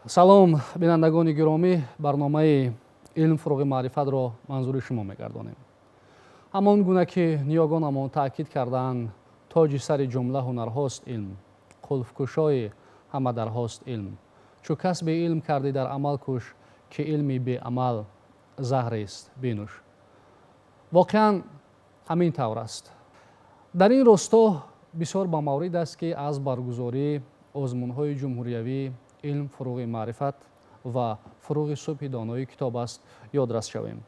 Салом, бинандагони гиромӣ, барномаи илм фурӯғи маърифатро манзури шумо мегардонем. Ҳамон гуна ки ниёгонамон таъкид кардаанд, тоҷи сари ҷумла ҳунарҳост илм, қулфкушои ҳама дарҳост илм. Чу касби илм кардӣ дар амал кӯш, ки илми беамал заҳрест бинӯш. Воқеан ҳамин тавр аст. Дар ин росто бисёр ба маврид аст, ки аз баргузории озмунҳои ҷумҳуриявӣ илм фурӯғи маърифат ва фурӯғи субҳи доноӣ китоб аст ёдрас шавем.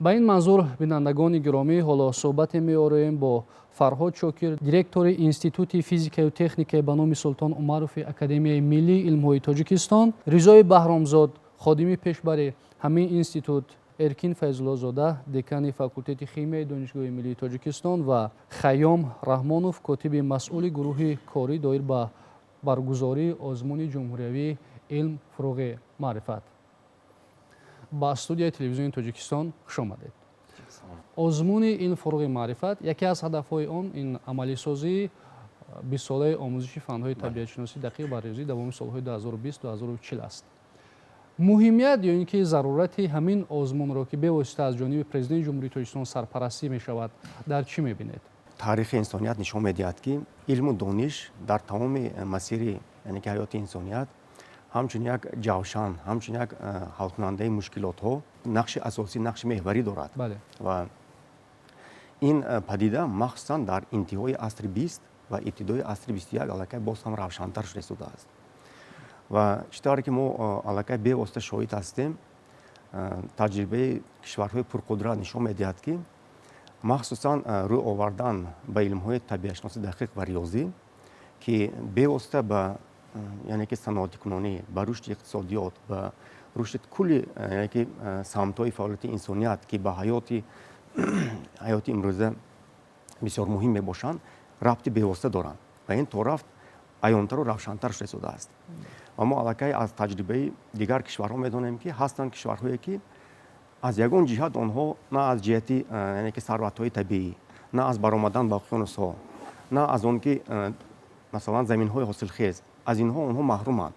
Ба ин манзур, бинандагони гиромӣ, ҳоло суҳбате меорем бо Фарҳод Шокир, директори Институти физикаю техникаи ба номи Султон Умарови Академияи миллии илмҳои Тоҷикистон, Ризои Баҳромзод, ходими пешбари ҳамин институт, Эркин Файзуллозода, декани факултети химияи Донишгоҳи миллии Тоҷикистон ва Хайём Раҳмонов, котиби масъули гурӯҳи корӣ доир ба баргузории озмуни ҷумҳуриявии илм фурӯғи маърифат. Ба студияи телевизиони Тоҷикистон хуш омадед. Озмуни илм фурӯғи маърифат, яке аз ҳадафҳои он ин амалисозии 20-солаи омӯзиши фанҳои табиатшиносӣ, дақиқ ва риёзӣ давоми солҳои 2020-2040 аст. Муҳимият ё ин ки зарурати ҳамин озмунро, ки бевосита аз ҷониби Президенти Ҷумҳурии Тоҷикистон сарпарастӣ мешавад, дар чӣ мебинед? Таърихи инсоният нишон медиҳад, ки илму дониш дар тамоми масири, яъне ки ҳаёти инсоният, ҳамчун як ҷавшан, ҳамчун як ҳалкунандаи мушкилотҳо нақши асосӣ, нақши меҳварӣ дорад. Ва ин падида махсусан дар интиҳои асри 20 ва ибтидои асри 21 аллакай боз ҳам равшантар шуда истодааст. Ва чӣ тавре ки мо аллакай бевосита шоҳид ҳастем, таҷрибаи кишварҳои пурқудрат нишон медиҳад, ки махсусан рӯ овардан ба илмҳои табиатшиносӣ, дақиқ ва риёзӣ, ки бевосита ба, яъне ки саноатикунонӣ, ба рушди иқтисодиёт, ба рушди кулли, яъне ки самтҳои фаъолияти инсоният, ки ба ҳаёти имрӯза бисёр муҳим мебошанд, рабти бевосита доранд ва ин то рафт аёнтару равшантар шуда истодааст. Ва мо аллакай аз таҷрибаи дигар кишварҳо медонем, ки ҳастанд кишварҳое, ки аз ягон ҷиҳат онҳо на аз ҷиҳати, яъне ки сарватҳои табиӣ, на аз баромадан ба уқёнусҳо, на аз он ки масалан заминҳои ҳосилхез, аз инҳо онҳо маҳруманд,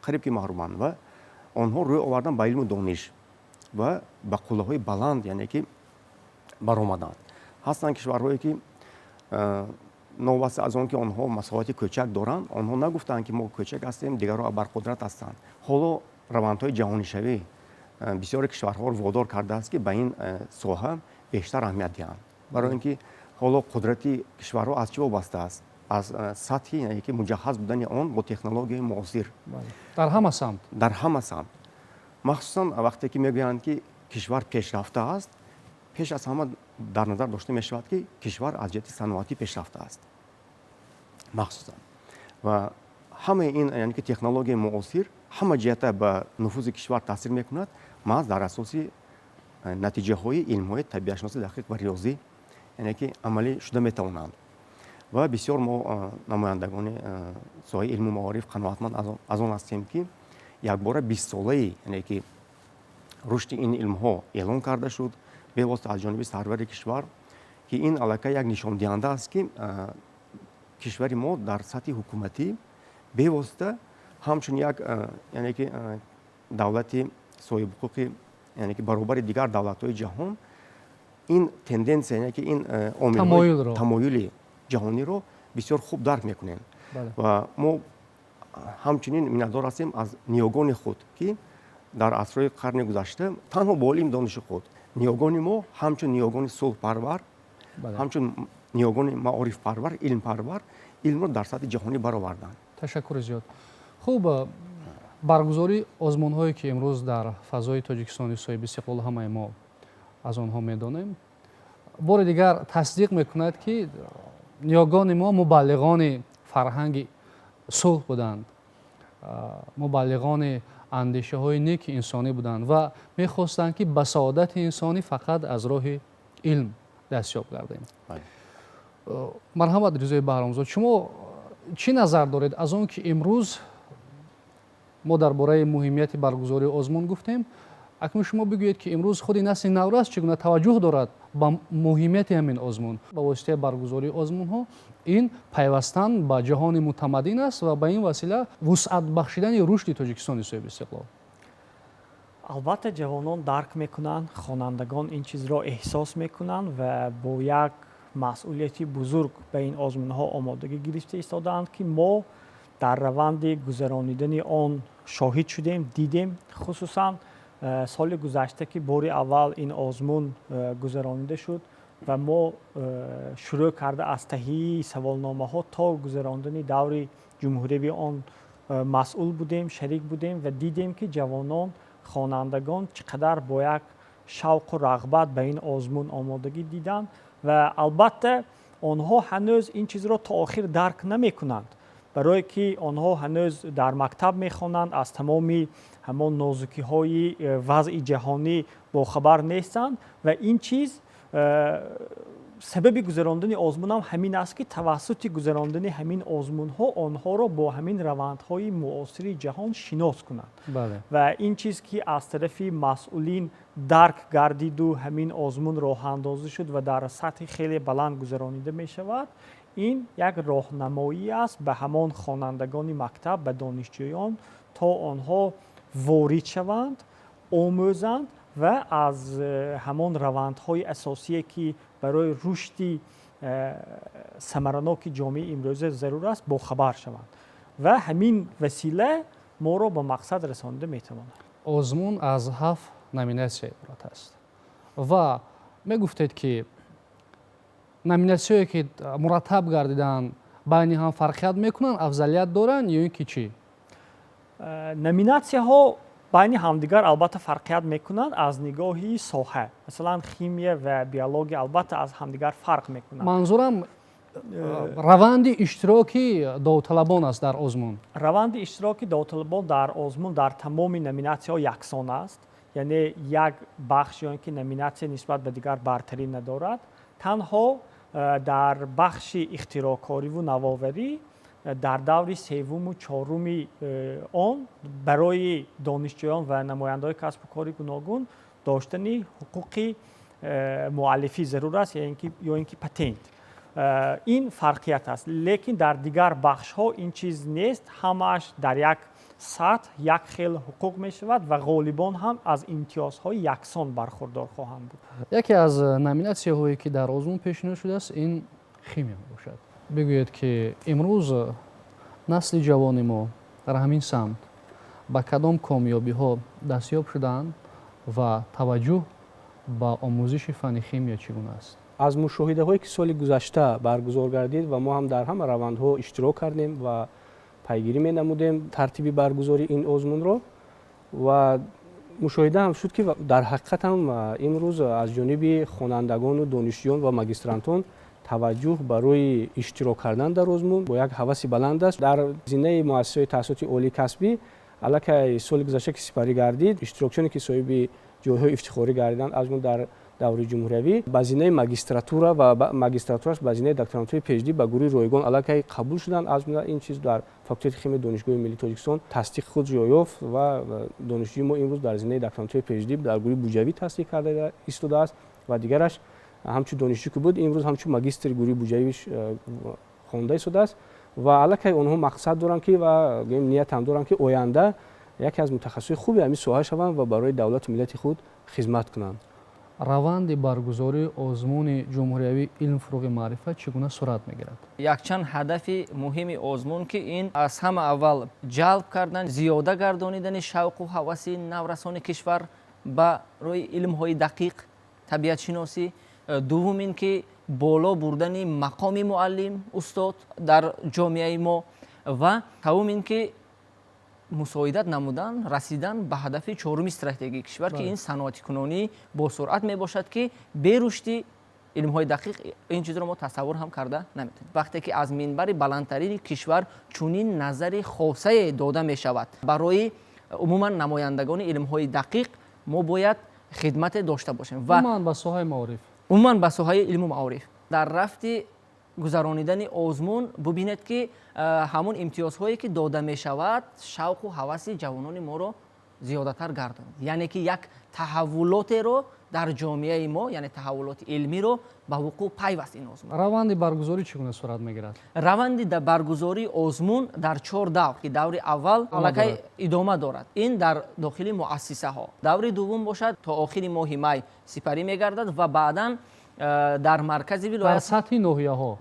қариб ки маҳруманд, ва онҳо рӯй овардан ба илму дониш ва ба қуллаҳои баланд, яъне ки баромаданд. Ҳастанд кишварҳое, ки новобаста аз он ки онҳо масоҳати кӯчак доранд, онҳо нагуфтанд, ки мо кӯчак ҳастем, дигарҳо абарқудрат ҳастанд. Ҳоло равандҳои ҷаҳонишавӣ бисёре кишварҳоро водор кардааст, ки ба ин соҳа бештар аҳамият диҳанд, барои ин ки ҳоло қудрати кишварҳо аз чӣ вобаста аст? Аз сатҳи, яъне ки муҷаҳҳаз будани он бо технологияи муосир. Дар ҳама самт. Дар ҳама самт. Махсусан вақте ки мегӯянд, ки кишвар пешрафта аст, пеш аз ҳама дар назар дошта мешавад, ки кишвар аз ҷиҳати саноатӣ пешрафта аст махсусан. Ва ҳамаи ин, яъне ки технологияи муосир ҳама ҷиҳата ба нуфузи кишвар таъсир мекунад, маҳз дар асоси натиҷаҳои илмҳои табиатшиносӣ, дақиқ ва риёзӣ, яъне ки амалӣ шуда метавонанд. Ва бисёр мо, намояндагони соҳаи илму маориф, қаноатманд аз он ҳастем, ки якбора 20-солаи, яъне ки рушди ин илмҳо эълон карда шуд бевосита аз ҷониби сарвари кишвар, ки ин аллакай як нишондиҳанда аст, ки кишвари мо дар сатҳи ҳукуматӣ бевосита ҳамчун як, яъне ки давлати соҳибҳуқуқи, яъне ки баробари дигар давлатҳои ҷаҳон, ин тенденсия, яъне ки ин омилҳои тамоюли ҷаҳониро бисёр хуб дарк мекунем. Ва мо ҳамчунин миннатдор ҳастем аз ниёгони худ, ки дар асрҳои қарни гузашта танҳо бо илм дониши худ ниёгони мо ҳамчун ниёгони сулҳпарвар, ҳамчун ниёгони маорифпарвар, илмпарвар илмро дар сатҳи ҷаҳонӣ бароварданд. Ташаккури зиёд. Хуб, баргузории озмунҳое, ки имрӯз дар фазои Тоҷикистони соҳиби истиқлол ҳамаи мо аз онҳо медонем, бори дигар тасдиқ мекунад, ки ниёгони мо мубаллиғони фарҳанги сулҳ буданд, мубаллиғони андешаҳои неки инсонӣ буданд ва мехостанд, ки ба саодати инсонӣ фақат аз роҳи илм дастёб гардем. Марҳамат, Ризои Баҳромзод, шумо чӣ назар доред аз он ки имрӯз мо дар бораи муҳимияти баргузории озмун гуфтем? Акнун шумо бигӯед, ки имрӯз худи насли наврас чӣ гуна таваҷҷӯҳ дорад Ба муҳимияти ҳамин озмун, ба воситаи баргузории озмунҳо ин пайвастан ба ҷаҳони мутамаддин аст ва ба ин васила вусъат бахшидани рушди Тоҷикистони соҳибистиқлол. Албатта, ҷавонон дарк мекунанд, хонандагон ин чизро эҳсос мекунанд ва бо як масъулияти бузург ба ин озмунҳо омодагӣ гирифта истодаанд, ки мо дар раванди гузаронидани он шоҳид шудем, дидем. Хусусан соли гузашта, ки бори аввал ин озмун гузаронида шуд ва мо шурӯъ карда аз таҳияи саволномаҳо то гузарондани даври ҷумҳуриявии он масъул будем, шарик будем ва дидем, ки ҷавонон, хонандагон чӣ қадар бо як шавқу рағбат ба ин озмун омодагӣ диданд. Ва албатта, онҳо ҳанӯз ин чизро то охир дарк намекунанд, барое ки онҳо ҳанӯз дар мактаб мехонанд, аз тамоми ҳамон нозукиҳои вазъи ҷаҳонӣ бохабар нестанд. Ва ин чиз сабаби гузарондани озмунам ҳамин аст, ки тавассути гузарондани ҳамин озмунҳо онҳоро бо ҳамин равандҳои муосири ҷаҳон шинос кунанд. Ва ин чиз, ки аз тарафи масъулин дарк гардиду ҳамин озмун роҳандозӣ шуд ва дар сатҳи хеле баланд гузаронида мешавад, ин як роҳнамоӣ аст ба ҳамон хонандагони мактаб, ба донишҷӯён, то онҳо ворид шаванд, омӯзанд ва аз ҳамон равандҳои асосие, ки барои рушди самараноки ҷомеаи имрӯза зарур аст, бохабар шаванд. Ва ҳамин васила моро ба мақсад расонида метавонад. Озмун аз 7 номинатсия иборат аст ва мегуфтед, ки номинатсияое, ки мураттаб гардидаанд, байни ҳам фарқият мекунанд, афзалият доранд ё ин ки чӣ? Номинатсияҳо байни ҳамдигар албатта фарқият мекунанд аз нигоҳи соҳа. Масалан, химия ва биология албатта аз ҳамдигар фарқ мекунанд. Манзурам раванди иштироки довталабон аст дар озмун. Раванди иштироки довталабон дар озмун дар тамоми номинатсияҳо яксон аст, яъне як бахш ё ин ки номинатсия нисбат ба дигар бартарӣ надорад. Танҳо дар бахши ихтироъкориву навоварӣ дар даври севуму чоруми он барои донишҷӯён ва намояндаҳои касбу кори гуногун доштани ҳуқуқи муаллифӣ зарур аст, ё ин ки патент. Ин фарқият аст, лекин дар дигар бахшҳо ин чиз нест. Ҳамааш дар як сатҳ, як хел ҳуқуқ мешавад ва ғолибон ҳам аз имтиёзҳои яксон бархурдор хоҳанд буд. Яке аз номинатсияҳое, ки дар озмун пешниҳод шудааст, ин химия мебошад. Бигӯед, ки имрӯз насли ҷавони мо дар ҳамин самт ба кадом комёбиҳо дастёб шудаанд ва таваҷҷӯҳ ба омӯзиши фанни химия чӣ гуна аст? Аз мушоҳидаҳое, ки соли гузашта баргузор гардид ва мо ҳам дар ҳама равандҳо иштирок кардем ва пайгирӣ менамудем тартиби баргузории ин озмунро, ва мушоҳида ҳам шуд, ки дар ҳақиқат ҳам имрӯз аз ҷониби хонандагону донишҷӯён ва магистрантон таваҷҷӯҳ барои иштирок кардан дар озмун бо як ҳаваси баланд аст. Дар зинаи муассисаҳои таҳсилоти олии касбӣ аллакай соли гузашта, ки сипарӣ гардид, иштирокчиёне, ки соҳиби ҷойҳои ифтихорӣ гардиданд, аз ҷумла дар даври ҷумҳуриявӣ, ба зинаи магистратура ва магистратураш ба зинаи докторантураи PhD ба гурӯҳи ройгон аллакай қабул шуданд. Аз ҷумла ин чиз дар факултети химияи Донишгоҳи миллии Тоҷикистон тасдиқи худ ёфт ва донишҷӯи мо имрӯз дар зинаи докторантураи PhD дар гурӯҳи буҷавӣ таҳсил карда истодааст ва дигараш ҳамчун донишҷӯ, ки буд, имрӯз ҳамчун магистри гурӯҳи буҷавӣ хонда истодааст. Ва аллакай онҳо мақсад доранд, ки ва ният ҳам доранд, ки оянда яке аз мутахассисони хуби ҳамин соҳа шаванд ва барои давлату миллати худ хизмат кунанд. Раванди баргузории озмуни ҷумҳуриявии «Илм, фурӯғи маърифат» чӣ гуна сурат мегирад? Якчанд ҳадафи муҳими озмун, ки ин аз ҳама аввал ҷалб кардан, зиёда гардонидани шавқу ҳаваси наврасони кишвар барои илмҳои дақиқ, табиатшиносӣ, дуввум ин ки боло бурдани мақоми муаллим, устод дар ҷомеаи мо ва севум ин ки мусоидат намудан расидан ба ҳадафи чоруми стратегии кишвар, ки ин саноатикунонӣ босуръат мебошад, ки бе рушди илмҳои дақиқ ин чизро мо тасаввур ҳам карда наметавонем. Вақте ки аз минбари баландтарини кишвар чунин назари хосае дода мешавад барои умуман намояндагони илмҳои дақиқ, мо бояд хидмате дошта бошем. Ва умуман ба соҳаи маориф. Умуман ба соҳаи илму маориф. Дар рафти гузаронидани озмун бубинед, ки ҳамон имтиёзҳое, ки дода мешавад, шавқу ҳаваси ҷавонони моро зиёдатар гардонид, яъне ки як таҳаввулотеро дар ҷомеаи мо, яъне таҳаввулоти илмиро ба вуқӯъ пайваст ин озмун. Раванди баргузорӣ чӣ гуна сурат мегирад? Раванди баргузории озмун дар 4 давр, ки даври аввал аллакай идома дорад, ин дар дохили муассисаҳо. Даври дуввум бошад то охири моҳи май сипарӣ мегардад ва баъдан дар маркази вилоят, дар сатҳи ноҳияҳо,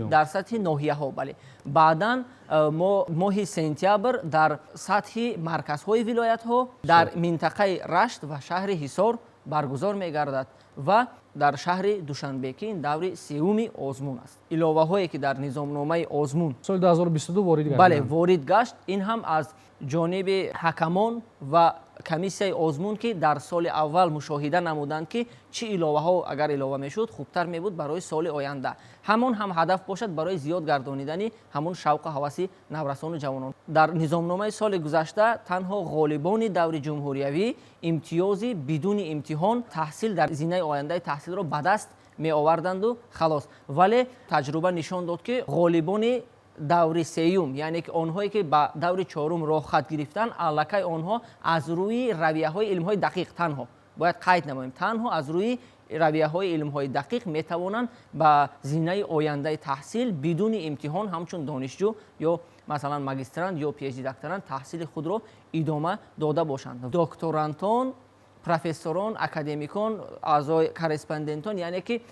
дар сатҳи ноҳияҳо, бале. Баъдан мо моҳи сентябр дар сатҳи марказҳои вилоятҳо, дар минтақаи Рашт ва шаҳри Ҳисор баргузор мегардад ва дар шаҳри Душанбе, ки ин даври сеюми озмун аст. Иловаҳое ки дар низомномаи озмун соли 2022 ворид гашт, бале, ворид гашт, ин ҳам аз ҷониби ҳакамон ва комиссияи озмун, ки дар соли аввал мушоҳида намуданд, ки чӣ иловаҳо агар илова мешуд хубтар мебуд барои соли оянда. Ҳамон ҳам ҳадаф бошад барои зиёд гардонидани ҳамон шавқу ҳаваси наврасону ҷавонон. Дар низомномаи соли гузашта танҳо ғолибони даври ҷумҳуриявӣ имтиёзи бидуни имтиҳон таҳсил дар зинаи ояндаи таҳсилро ба даст меоварданду халос. Вале таҷруба нишон дод, ки ғолибони даври сеюм, яъне ки онҳое ки ба даври чорум роҳхат гирифтанд, аллакай онҳо аз рӯи равияҳои илмҳои дақиқ, танҳо бояд қайд намоем, танҳо аз рӯи равияҳои илмҳои дақиқ метавонанд ба зинаи ояндаи таҳсил бидуни имтиҳон ҳамчун донишҷӯ ё масалан магистрант ё PhD докторант таҳсили худро идома дода бошанд. Докторантон, профессорон, академикон, аъзои корреспондентон, яъне ки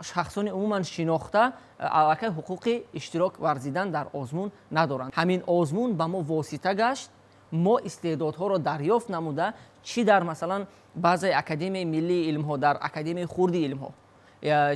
шахсони умуман шинохта аллакай ҳуқуқи иштирок варзидан дар озмун надоранд. Ҳамин озмун ба мо восита гашт, мо истеъдодҳоро дарёфт намуда, чӣ дар масалан баъзеи Академияи миллии илмҳо, дар Академияи хурди илмҳо,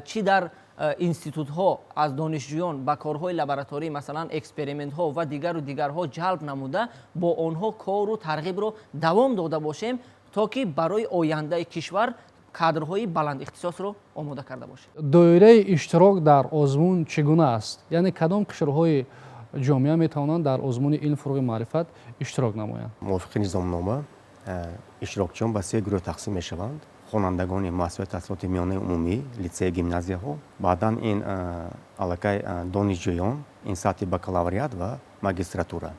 чӣ дар институтҳо аз донишҷӯён ба корҳои лабораторӣ, масалан экспериментҳо ва дигару дигарҳо ҷалб намуда, бо онҳо кору тарғибро давом дода бошем, то ки барои ояндаи кишвар кадрҳои баландихтисосро омода карда бошем. Доираи иштирок дар озмун чӣ гуна аст? Яъне кадом қишрҳои ҷомеа метавонанд дар озмуни илм, фурӯғи маърифат иштирок намоянд? Мувофиқи низомнома иштирокчиён ба 3 гурӯҳ тақсим мешаванд: хонандагони муассисаҳои таҳсилоти миёнаи умумӣ, литсей, гимназияҳо, баъдан ин аллакай донишҷӯён, ин сатҳи бакалавриат ва магистратура.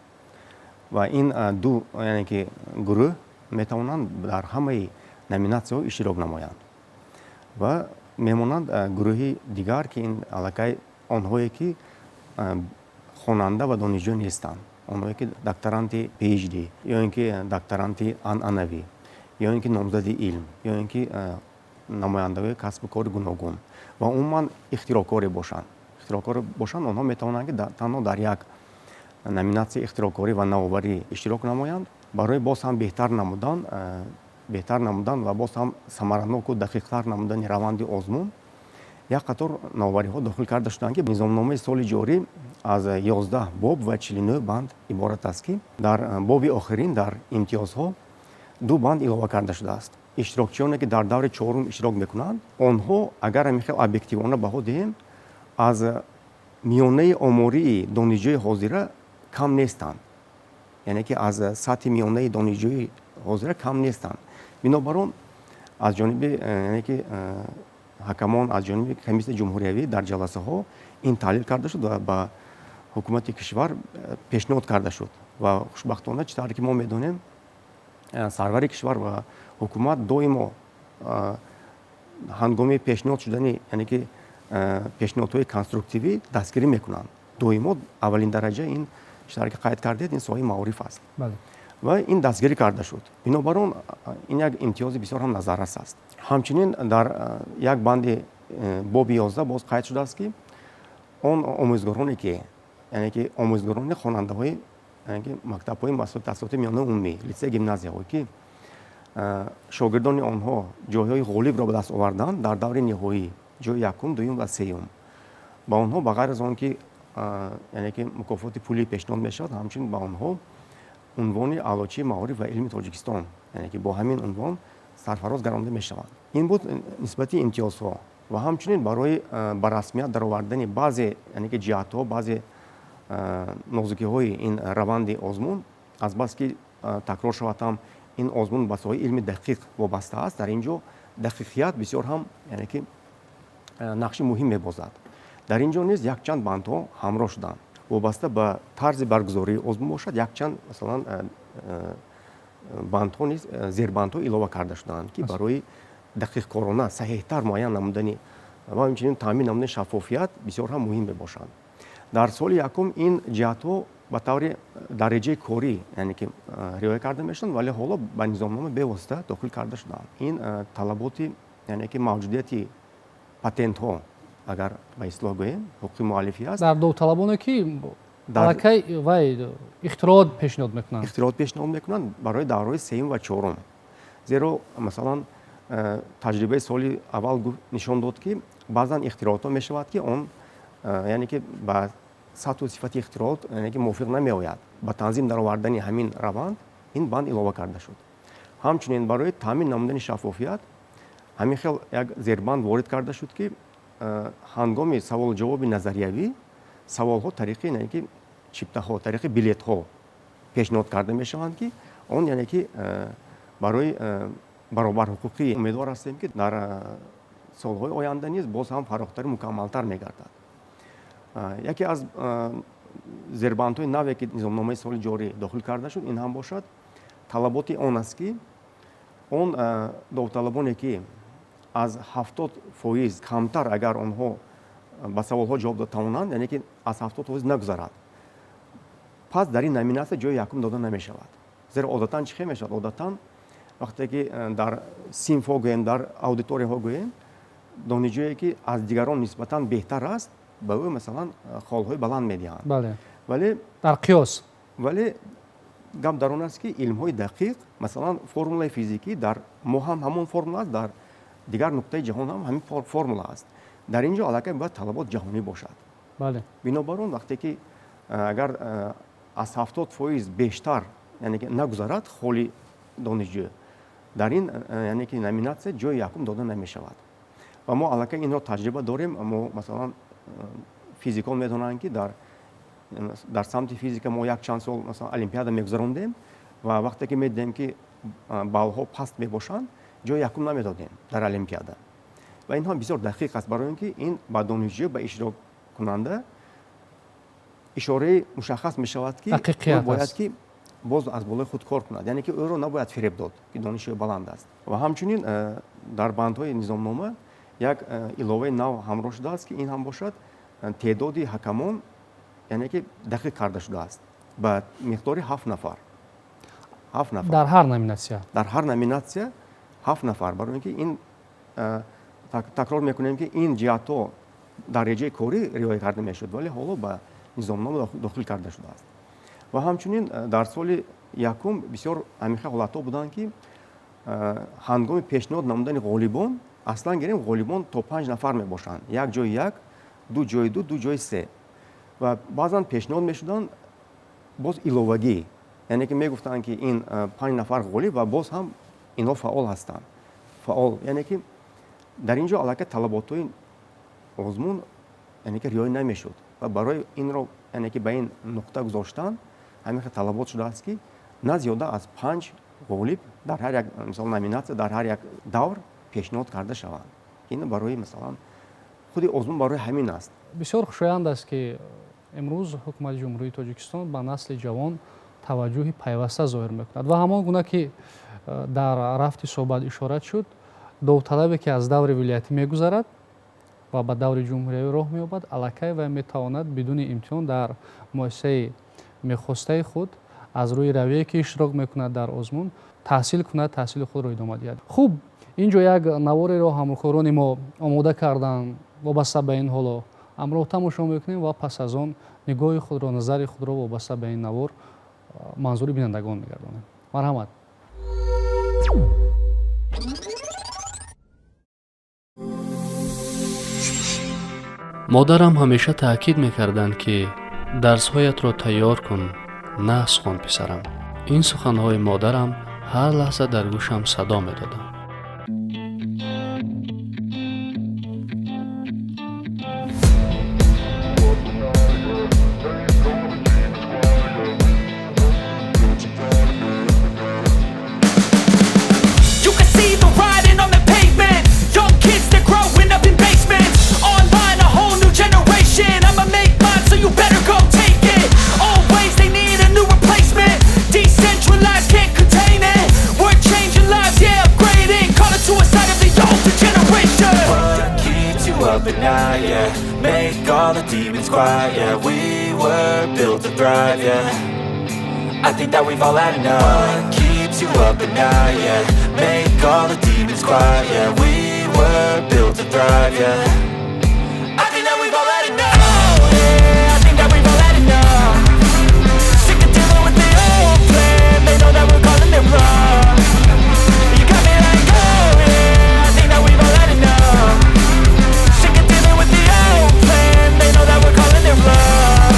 Ва ин ду, яъне ки гурӯҳ метавонанд дар ҳамаи номинатсияҳо иштирок намоянд. Ва мемонанд гурӯҳи дигар, ки ин аллакай онҳое ки хонанда ва донишҷӯ нестанд, онҳое ки докторанти PhD ё ин ки докторанти анъанавӣ, ё ин ки номзади илм, ё ин ки намояндаҳои касбу кори гуногун ва умуман ихтироъкоре бошанд. Ихтироъкор бошанд, онҳо метавонанд ки танҳо дар як номинатсияи ихтироъкорӣ ва навоварӣ иштирок намоянд. Барои боз ҳам беҳтар намудан ва боз ҳам самараноку дақиқтар намудани раванди озмун як қатор навовариҳо дохил карда шуданд, ки низомномаи соли ҷорӣ аз 11 боб ва 49 банд иборат аст, ки дар боби охирин дар имтиёзҳо 2 банд илова карда шудааст. Иштирокчиёне ки дар даври чорум иштирок мекунанд, онҳо агар ҳамин хел объективона баҳо диҳем, аз миёнаи омории донишҷӯи ҳозира кам нестанд, яъне ки аз сатҳи миёнаи донишҷӯи ҳозира кам нестанд. Бинобар он аз ҷониби, яъне ки ҳакамон, аз ҷониби комиссияи ҷумҳуриявӣ дар ҷаласаҳо ин таҳлил карда шуд ва ба ҳукумати кишвар пешниҳод карда шуд. Ва хушбахтона, чӣ тавре ки мо медонем, сарвари кишвар ва ҳукумат доимо ҳангоми пешниҳод шудани, яъне ки пешниҳодҳои конструктивӣ дастгирӣ мекунанд. Доимо аввалин дараҷа ин, чӣ тавре ки қайд кардед, ин соҳаи маориф аст ва ин дастгирӣ карда шуд. Бинобар он ин як имтиёзи бисёр ҳам назаррас аст. Ҳамчунин дар як банди боби 11 боз қайд шудааст, ки он омӯзгороне ки, яъне ки омӯзгорони хонандаҳои, яъне ки мактабҳои муассисаҳои таҳсилоти миёнаи умумӣ, литсей, гимназияҳо, ки шогирдони онҳо ҷойҳои ғолибро ба даст оварданд дар даври ниҳоӣ, ҷои якум, дуюм ва сеюм, ба онҳо ба ғайр аз он ки, яъне ки мукофоти пулӣ пешниҳод мешавад, ҳамчунин ба онҳо унвони аълочии маориф ва илми Тоҷикистон, яъне ки бо ҳамин унвон сарфароз гардонда мешаванд. Ин буд нисбати имтиёзҳо. Ва ҳамчунин барои ба расмият даровардани баъзе, яъне ки ҷиҳатҳо, баъзе нозукиҳои ин раванди озмун, азбаски такрор шавад ҳам ин озмун ба соҳаи илми дақиқ вобаста аст, дар ин ҷо дақиқият бисёр ҳам, яъне ки нақши муҳим мебозад. Дар ин ҷо низ якчанд бандҳо ҳамроҳ шуданд. Вобаста ба тарзи баргузории озмун бошад, якчанд масалан Бандҳо низ, зербандҳо илова карда шудаанд, ки барои дақиқкорона, саҳеҳтар муайян намудани ва ҳамчунин таъмин намудани шаффофият бисёр ҳам муҳим мебошанд. Дар соли якум ин ҷиҳатҳо ба таври дараҷаи корӣ, яъне ки риоя карда мешуданд, вале ҳоло ба низомнома бевосита дохил карда шудаанд. Ин талаботи, яъне ки мавҷудияти патентҳо, агар ба истилоҳ гӯем, ҳуқуқи муаллифӣ аст. Дар довталабоне ки аллакай вай ихтироот пешниҳод мекунанд. Ихтироот пешниҳод мекунанд барои давраҳои сеюм ва чорум. Зеро, масалан, таҷрибаи соли аввал нишон дод, ки баъзан ихтироотҳо мешавад, ки он, яъне ки ба сатҳу сифати ихтироот, яъне ки мувофиқ намеояд. Ба танзим даровардани ҳамин раванд ин банд илова карда шуд. Ҳамчунин барои таъмин намудани шаффофият ҳамин хел як зербанд ворид карда шуд, ки ҳангоми саволу-ҷавоби назариявӣ саволҳо тариқи, яъне ки чиптаҳо, тариқи билетҳо пешниҳод карда мешаванд, ки он, яъне ки барои баробарҳуқуқӣ. Умедвор ҳастем, ки дар солҳои оянда низ боз ҳам фарохтару мукаммалтар мегардад. Яке аз зербандҳои наве, ки низомномаи соли ҷорӣ дохил карда шуд, ин ҳам бошад талаботи он аст, ки он довталабоне, ки аз 70% камтар агар онҳо ба саволҳо ҷавоб дода тавонанд, яъне ки аз 70% нагузарад, пас дар ин номинатсия ҷои якум дода намешавад. Зеро одатан чӣ хел мешавад? Одатан вақте ки дар синфҳо гӯем, дар аудиторияҳо гӯем, донишҷӯе, ки аз дигарон нисбатан беҳтар аст, ба ӯ, масалан, холҳои баланд медиҳанд. Вале дар қиёс. Вале гап дар он аст, ки илмҳои дақиқ, масалан, формулаи физикӣ дар мо ҳам ҳамон формула аст, дар дигар нуқтаи ҷаҳон ҳам ҳамин формула аст. Дар ин ҷо аллакай бояд талабот ҷаҳонӣ бошад. Бинобар он, вақте ки агар аз 70% бештар, яъне ки нагузарад холи донишҷӯ, дар ин, яъне ки номинатсия ҷои якум дода намешавад. Ва мо аллакай инро таҷриба дорем. Мо, масалан, физикон медонанд, ки дар самти физика мо як чанд сол, масалан, олимпиада мегузарондем ва вақте ки медидем, ки баллҳо паст мебошанд, ҷои якум намедодем дар олимпиада. Ва инҳо бисёр дақиқ аст, барои он ки ин ба донишҷӯ, ба иштироккунанда ишораи мушаххас мешавад, ки бояд ки боз аз болои худ кор кунад, яъне ки ӯро набояд фиреб дод, ки дониши ӯ баланд аст. Ва ҳамчунин дар бандҳои низомнома як иловаи нав ҳамроҳ шудааст, ки ин ҳам бошад теъдоди ҳакамон, яъне ки дақиқ карда шудааст ба миқдори 7 нафар. 7 нафар дар ҳар номинатсия. Дар ҳар номинатсия 7 нафар. Барои ин ки ин, такрор мекунем, ки ин ҷиҳатҳо дар реҷаи корӣ риоя карда мешуд, вале ҳоло ба низомнома дохил карда шудааст. Ва ҳамчунин дар соли якум бисёр ҳамин ҳолатҳо буданд, ки ҳангоми пешниҳод намудани ғолибон, аслан гирем, ғолибон то 5 нафар мебошанд: як ҷои як, ду ҷои ду, ду ҷои се. Ва баъзан пешниҳод мешуданд боз иловагӣ, яъне ки мегуфтанд, ки ин 5 нафар ғолиб ва боз ҳам инҳо фаъол ҳастанд. Фаъол, яъне ки дар ин ҷо аллакай талаботҳои озмун, яъне ки риоя намешуд. Ва барои инро, яъне ки ба ин нуқта гузоштан, ҳамин хел талабот шудааст, ки на зиёда аз 5 ғолиб дар ҳар як, мисол, номинатсия, дар ҳар як давр пешниҳод карда шаванд. Ин барои, масалан, худи озмун барои ҳамин аст. Бисёр хушоянд аст, ки имрӯз ҳукумати Ҷумҳурии Тоҷикистон ба насли ҷавон таваҷҷӯҳи пайваста зоҳир мекунад ва ҳамон гуна ки дар рафти суҳбат ишорат шуд, довталабе, ки аз даври вилоятӣ мегузарад ва ба даври ҷумҳуриявӣ роҳ меёбад, аллакай вай метавонад бидуни имтиҳон дар муассисаи мехостаи худ аз рӯи равие, ки иштирок мекунад дар озмун, таҳсил кунад, таҳсили худро идома диҳад. Хуб, ин ҷо як навореро ҳамкорони мо омода карданд вобаста ба ин. Ҳоло ҳамроҳ тамошо мекунем ва пас аз он нигоҳи худро, назари худро вобаста ба ин навор манзури бинандагон мегардонем. Марҳамат. Модарам ҳамеша таъкид мекарданд, ки дарсҳоятро тайёр кун, нағз хон, писарам. Ин суханҳои модарам ҳар лаҳза дар гӯшам садо медоданд. You can see the writing on the pavement. Young kids, they're growing up in basements. Online, a whole new generation. I'ma make mine, so you better go take it. Always they need a new replacement. Decentralized, can't contain it. up at night, yeah. Make all the demons quiet, yeah. We were built to thrive, yeah. I think that we've all had enough. What keeps you up at night, yeah. Make all the demons quiet, yeah. We were built to thrive, yeah. I think that we've all had enough, yeah. I think that we've all had enough. Sick of dealing with the old plan. They know that we're calling it wrong. You got me like, oh yeah, I think that we've all had enough. Sick of dealing with the old plan. They know that we're calling it wrong.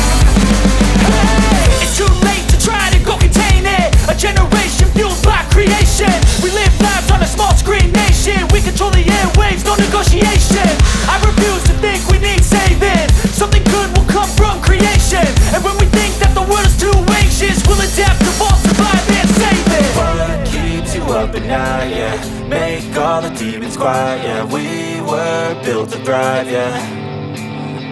Hey, it's too late to try to go contain it. A generation fueled by creation. We live lives on a small screen nation. We control the airwaves, no negotiation. I refuse to think we need saving. Something good will come from creation. And when we think that the world is too anxious, we'll adapt, evolve, survive, and save it. What keeps you up at night, yeah. Make all the demons quiet, yeah. We were built to thrive, yeah.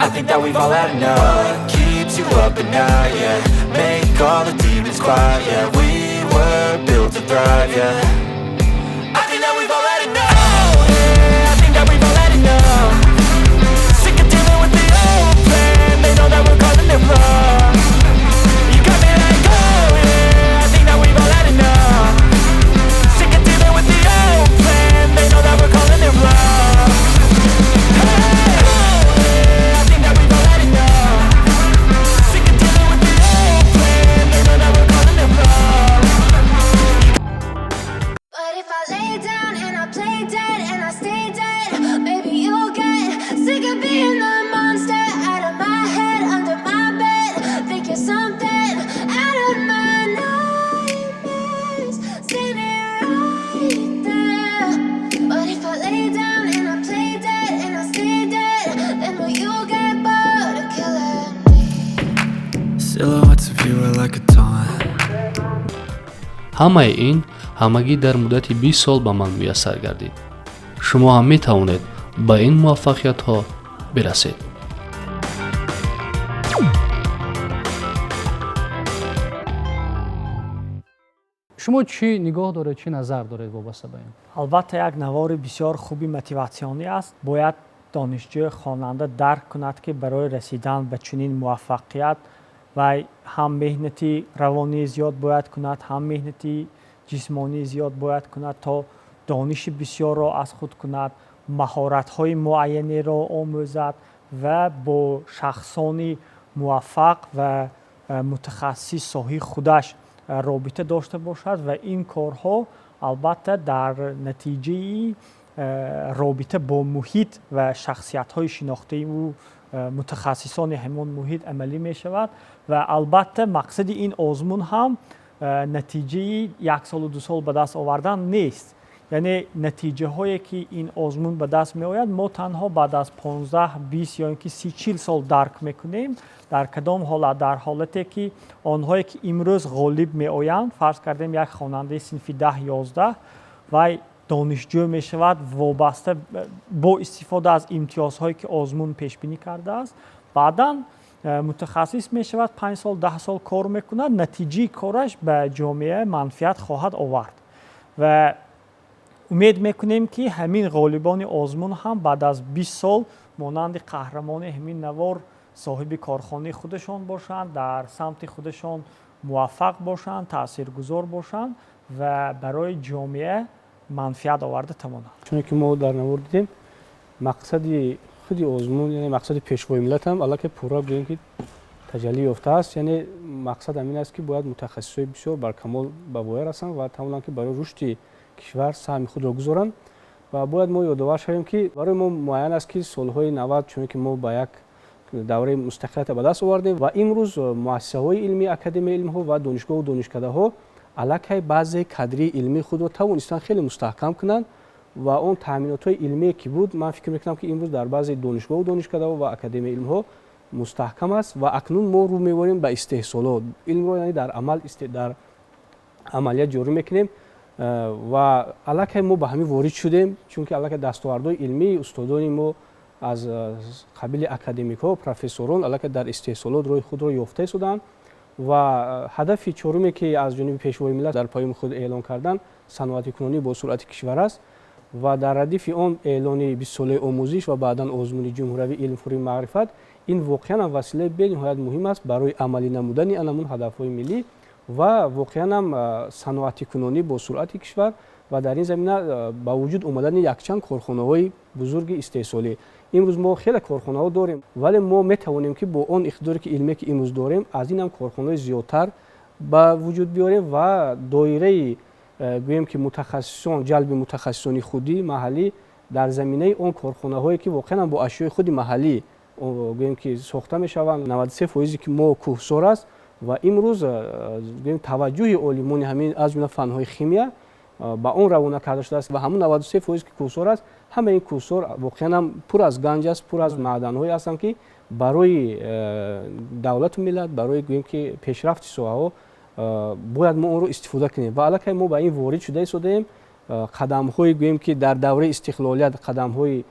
I think that we've all had enough. What keeps you up at night, yeah. Make all the demons quiet, yeah. We were built to thrive, yeah. I think that we've all had enough, yeah. I think that we've all had enough. Sick of dealing with the old plan. They know that we're calling it wrong. You got me like, oh yeah, I think that we've all had enough. Sick of dealing with the old plan. They know that we're calling it wrong. Hey, oh yeah, I think that we've all had enough. Sick of dealing with the old plan. They know that we're calling it wrong. But if I lay down and I play dead and I stay dead, maybe you'll get sick of being the monster out of my head, under my bed. Think you're something out of my nightmares, standing right there. But if I lay down and I play dead and I stay dead, then will you get bored of killing me? Silhouettes of you are like a taunt. Ҳамаи ин ҳамагӣ дар муддати 20 сол ба ман муяссар гардид. Шумо ҳам метавонед ба ин муваффақиятҳо бирасед. Шумо чӣ нигоҳ доред, чӣ назар доред вобаста ба ин? Албатта, як навори бисёр хуби мотиватсионӣ аст. Бояд донишҷӯи хонанда дарк кунад, ки барои расидан ба чунин муваффақият вай ҳам меҳнати равонии зиёд бояд кунад, ҳам меҳнати ҷисмонии зиёд бояд кунад, то дониши бисёрро аз худ кунад, маҳоратҳои муайянеро омӯзад ва бо шахсони муваффақ ва мутахассис соҳаи худаш робита дошта бошад. Ва ин корҳо албатта дар натиҷаи робита бо муҳит ва шахсиятҳои шинохтаи ӯ, мутахассисони ҳамон муҳит амалӣ мешавад. Ва албатта мақсади ин озмун ҳам натиҷаи як солу ду сол ба даст овардан нест. Яъне натиҷаҳое ки ин озмун ба даст меояд, мо танҳо баъд аз 15, 20 ё ин ки 30, 40 сол дарк мекунем. Дар кадом ҳолат? Дар ҳолате ки онҳое ки имрӯз ғолиб меоянд, фарз кардем як хонандаи синфи 10, 11, вай донишҷӯ мешавад, вобаста бо истифода аз имтиёзҳое ки озмун пешбинӣ кардааст, баъдан мутахассис мешавад, 5 сол, 10 сол кор мекунад, натиҷаи кораш ба ҷомеа манфиат хоҳад овард. Ва умед мекунем, ки ҳамин ғолибони озмун ҳам баъд аз 20 сол монанди қаҳрамони ҳамин навор соҳиби корхонаи худашон бошанд, дар самти худашон муваффақ бошанд, таъсиргузор бошанд ва барои ҷомеа манфиат оварда тавонанд. Чуне ки мо дар навор дидем, мақсади худи озмун, яъне мақсади пешвои миллат ҳам аллакай пурра гӯем ки таҷаллӣ ёфтааст. Яъне мақсад ҳамин аст, ки бояд мутахассисҳои бисёр баркамол ба воя расанд ва тавонанд, ки барои рушди кишвар саҳми худро гузоранд. Ва бояд мо ёдовар шавем, ки барои мо муайян аст, ки солҳои 90, чуне ки мо ба як давраи мустақилиятро ба даст овардем ва имрӯз муассисаҳои илмии Академияи илмҳо ва донишгоҳу донишкадаҳо аллакай баъзе кадрии илмии худро тавонистанд хеле мустаҳкам кунанд ва он таъминотҳои илмие ки буд, ман фикр мекунам, ки имрӯз дар баъзе донишгоҳу донишкадаҳо ва Академияи илмҳо мустаҳкам аст. Ва акнун мо рӯ меорем ба истеҳсолот, илмро яъне дар амал, дар амалият ҷорӣ мекунем ва аллакай мо ба ҳамин ворид шудем, чунки аллакай дастовардҳои илмии устодони мо аз қабили академикҳо, профессорон аллакай дар истеҳсолот роҳи худро ёфта истоданд. Ва ҳадафи чоруме, ки аз ҷониби пешвои миллат дар паёми худ эълон кардан, саноатикунонӣ бо суръати кишвар аст. Ва дар радифи он эълони бистсолаи омӯзиш ва баъдан озмуни ҷумҳуриявии илм, фурӯғи маърифат, ин воқеан ҳам василаи бениҳоят муҳим аст барои амалӣ намудани анамун ҳадафҳои миллӣ ва воқеан ҳам саноатикунонӣ бо суръати кишвар ва дар ин замина ба вуҷуд омадани якчанд корхонаҳои бузурги истеҳсолӣ. Имрӯз мо хеле корхонаҳо дорем, вале мо метавонем, ки бо он иқтидоре, ки илме, ки имрӯз дорем, аз ин ҳам корхонаҳои зиёдтар ба вуҷуд биёрем ва доираи, гӯем ки, мутахассисон, ҷалби мутахассисони худӣ маҳаллӣ дар заминаи он корхонаҳое, ки воқеан бо ашёи худи маҳаллӣ, гӯем ки, сохта мешаванд. 93 фоизе ки мо кӯҳсор аст ва имрӯз, гӯем, таваҷҷӯҳи олимони ҳамин, аз ҷумла фанҳои химия, ба он равона карда шудааст. Ва ҳамун 93 фоиз, ки кӯҳсор аст, ҳамаи ин кӯҳсор воқеан ҳам пур аз ганҷ аст, пур аз маъданҳое ҳастанд, ки барои давлату миллат, барои, гӯем ки, пешрафти соҳаҳо бояд мо онро истифода кунем. Ва аллакай мо ба ин ворид шуда истодаем. Қадамҳои, гӯем ки, дар давраи истиқлолият қадамҳои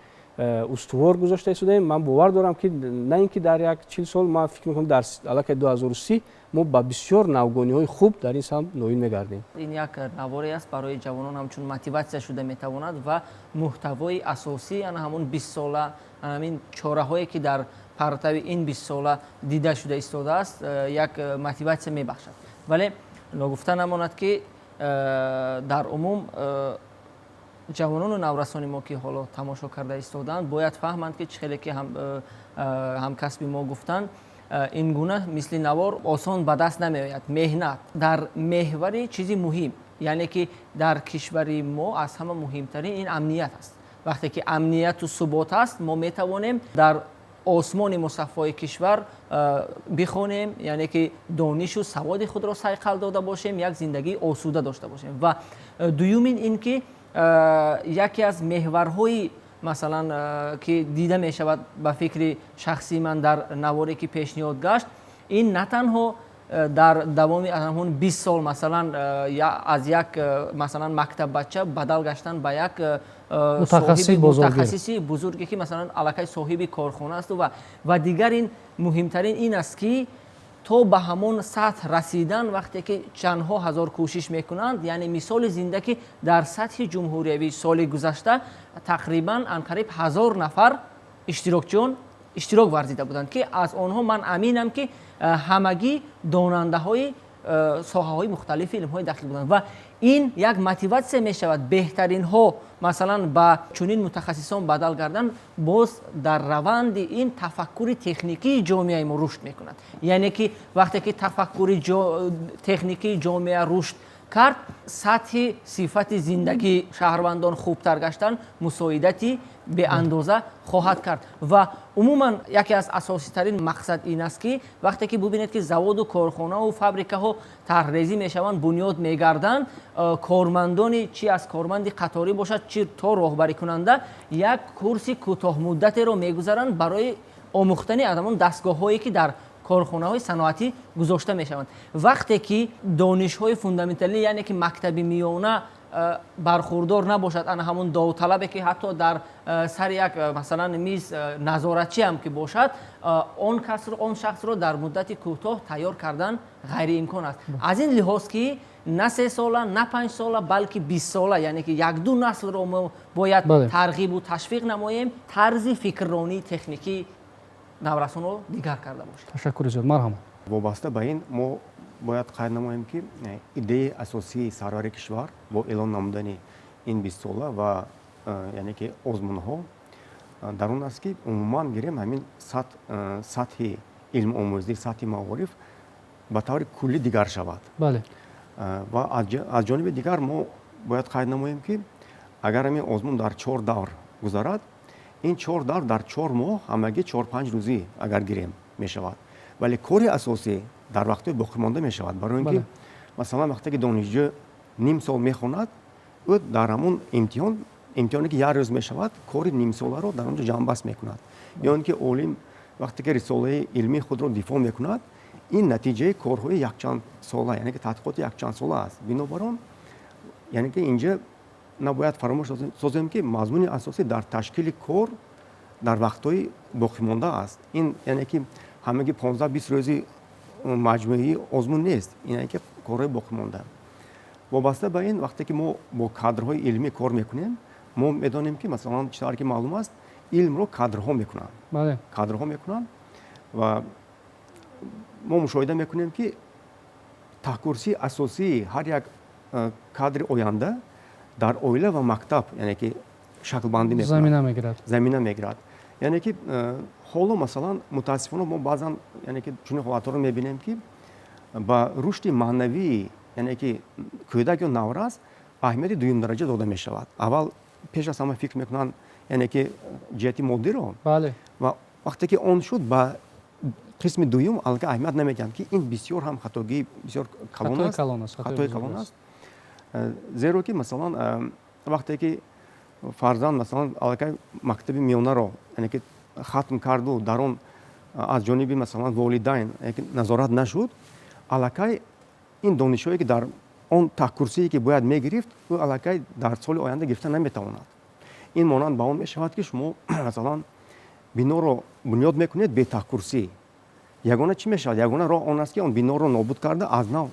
устувор гузошта истодаем. Ман бовар дорам, ки на ин ки дар як 40 сол, ман фикр мекунам, дар аллакай 2030 мо ба бисёр навгониҳои хуб дар ин самт ноил мегардем. Ин як наворе аст барои ҷавонон, ҳамчун мотиватсия шуда метавонад ва муҳтавои асосӣ ана ҳамун бистсола, ҳамин чораҳое, ки дар партави ин бистсола дида шуда истодааст, як мотиватсия мебахшад. Вале ногуфта намонад, ки дар умум ҷавонону наврасони мо, ки ҳоло тамошо карда истодаанд, бояд фаҳманд, ки чӣ хеле ки ҳамкасби мо гуфтанд, ин гуна мисли навор осон ба даст намеояд. Меҳнат дар меҳвари чизи муҳим, яъне ки дар кишвари мо аз ҳама муҳимтарин ин амният аст. Вақте ки амнияту субот аст, мо метавонем дар осмони мусаффои кишвар бихонем, яъне ки донишу саводи худро сайқал дода бошем, як зиндагии осуда дошта бошем. Ва дуюмин ин ки яке аз меҳварҳои, масалан, ки дида мешавад, ба фикри шахсии ман, дар наворе, ки пешниҳод гашт, ин на танҳо дар давоми ҳамон 20 сол, масалан, аз як, масалан, мактаббача бадал гаштан ба як мутахассиси бузурге, ки, масалан, аллакай соҳиби корхона асту ва дигар ин муҳимтарин ин аст, ки то ба ҳамон сатҳ расидан, вақте ки чандҳо ҳазор кӯшиш мекунанд. Яъне мисоли зинда, ки дар сатҳи ҷумҳуриявӣ соли гузашта тақрибан анқариб 1000 нафар иштирокчиён иштирок варзида буданд, ки аз онҳо ман аминам, ки ҳамагӣ донандаҳои соҳаҳои мухталифи илмҳои дақиқ буданд. Ва ин як мотиватсия мешавад, беҳтаринҳо, масалан, ба чунин мутахассисон бадал гардан. Боз дар раванди ин тафаккури техникии ҷомеаи мо рушд мекунад. Яъне ки вақте ки тафаккури техникии ҷомеа рушд кард, сатҳи сифати зиндагии шаҳрвандон хубтар гаштан мусоидати беандоза хоҳад кард. Ва умуман яке аз асоситарин мақсад ин аст, ки вақте ки бубинед, ки заводу корхонаву фабрикаҳо тарҳрезӣ мешаванд, бунёд мегарданд, кормандони, чи аз корманди қаторӣ бошад, чи то роҳбарикунанда, як курси кӯтоҳмуддатеро мегузаранд барои омӯхтани аз ҳамон дастгоҳҳое, ки дар корхонаҳои саноатӣ гузошта мешаванд. Вақте ки донишҳои фундаменталӣ, яъне ки мактаби миёна бархурдор набошад, ана ҳамон довталабе, ки ҳатто дар сари як, масалан, миз назоратчӣ ҳам ки бошад, он касро, он шахсро дар муддати кӯтоҳ тайёр кардан ғайриимкон аст. Аз ин лиҳоз, ки на 3 сола, на 5 сола, балки 20 сола, яъне ки якду наслро мо бояд тарғибу ташвиқ намоем, тарзи фикрронии техникӣ наврасонро дигар карда бошад. Ташаккури зиёд, марҳамат. Вобаста ба ин мо бояд қайд намоем, ки идеяи асосии сарвари кишвар бо эълон намудани ин бистсола ва яъне ки озмунҳо дар он аст, ки умуман гирем, ҳамин сатҳи илмомӯзӣ, сатҳи маориф ба таври куллӣ дигар шавад. Ва аз ҷониби дигар мо бояд қайд намоем, ки агар ҳамин озмун дар чор давр гузарад, ин чор давр дар 4 моҳ, ҳамагӣ 4-5 рӯзӣ агар гирем мешавад, вале кори асосӣ дар вақтҳои боқимонда мешавад. Барои ин ки, масалан, вақте ки донишҷӯ ним сол мехонад, ӯ дар ҳамон имтиҳон, имтиҳоне ки як рӯз мешавад, кори нимсоларо дар он ҷо ҷамъбаст мекунад. Ё ин ки олим вақте ки рисолаи илмии худро дифоъ мекунад, ин натиҷаи корҳои якчанд сола, яъне ки таҳқиқоти якчандсола аст. Бинобар он, яъне ки инҷа набояд фаромӯш созем, ки мазмуни асосӣ дар ташкили кор дар вақтҳои боқимонда аст. Ин яъне ки ҳамаги 15-20 рӯзи маҷмӯии озмун нест, ин яъне ки корҳои боқимонда. Вобаста ба ин, вақте ки мо бо кадрҳои илмӣ кор мекунем, Мо медонем, ки масалан, чӣ тавр ки маълум аст, илмро кадрҳо мекунанд, кадрҳо мекунанд. Ва мо мушоҳида мекунем, ки таҳкурсии асосии ҳар як кадри оянда дар оила ва мактаб, яъне ки шаклбандӣ мекунад, замина мегирад. Замина мегирад. Яъне ки ҳоло, масалан, мутаассифона, мо баъзан, яъне ки, чунин ҳолатҳоро мебинем, ки ба рушди маънавии, яъне ки, кӯдак ё наврас аҳамияти дуюмдараҷа дода мешавад. Аввал пеш аз ҳама фикр мекунанд, яъне ки, ҷиҳати моддиро ва вақте ки он шуд, ба қисми дуюм аллакай аҳамият намедиҳанд, ки ин бисёр ҳам хатогии бисёр калон аст, хатои калон аст. Зеро ки, масалан, вақте ки фарзанд, масалан, аллакай мактаби миёнаро, яъне ки, хатм карду дар он аз ҷониби, масалан, волидайн назорат нашуд, аллакай ин донишҳое, ки дар он таҳкурсие, ки бояд мегирифт, ӯ аллакай дар соли оянда гирифта наметавонад. Ин монанд ба он мешавад, ки шумо, масалан, биноро бунёд мекунед бе таҳкурсӣ. Ягона чӣ мешавад? Ягона роҳ он аст, ки он биноро нобуд карда, аз нав,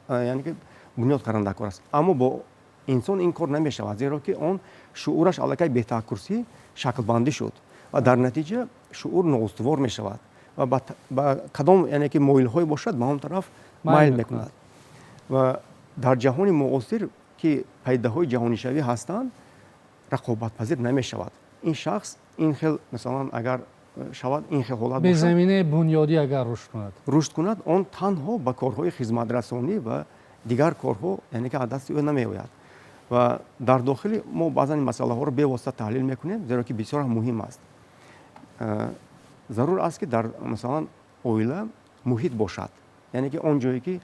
яъне ки, бунёд кардан дар кор аст. Аммо бо инсон ин кор намешавад, зеро ки он шуураш аллакай бе таҳкурсӣ шаклбандӣ шуд ва дар натиҷа шуур ноустувор мешавад ва ба кадом, яъне ки, моилҳое бошад, ба он тараф майл мекунад. Ва дар ҷаҳони муосир, ки падидаҳои ҷаҳонишавӣ ҳастанд, рақобатпазир намешавад ин шахс. Ин хел, масалан, агар шавад, ин хел ҳолат, безаминаи бунёдӣ агар рушд кунад, рушд кунад, он танҳо ба корҳои хизматрасонӣ ва дигар корҳо, яъне ки, аз дасти ӯ намеояд. Ва дар дохили мо баъзан ин масъалаҳоро бевосита таҳлил мекунем, зеро ки бисёр ҳам муҳим аст. Зарур аст, ки дар, масалан, оила муҳит бошад, яъне ки он ҷое ки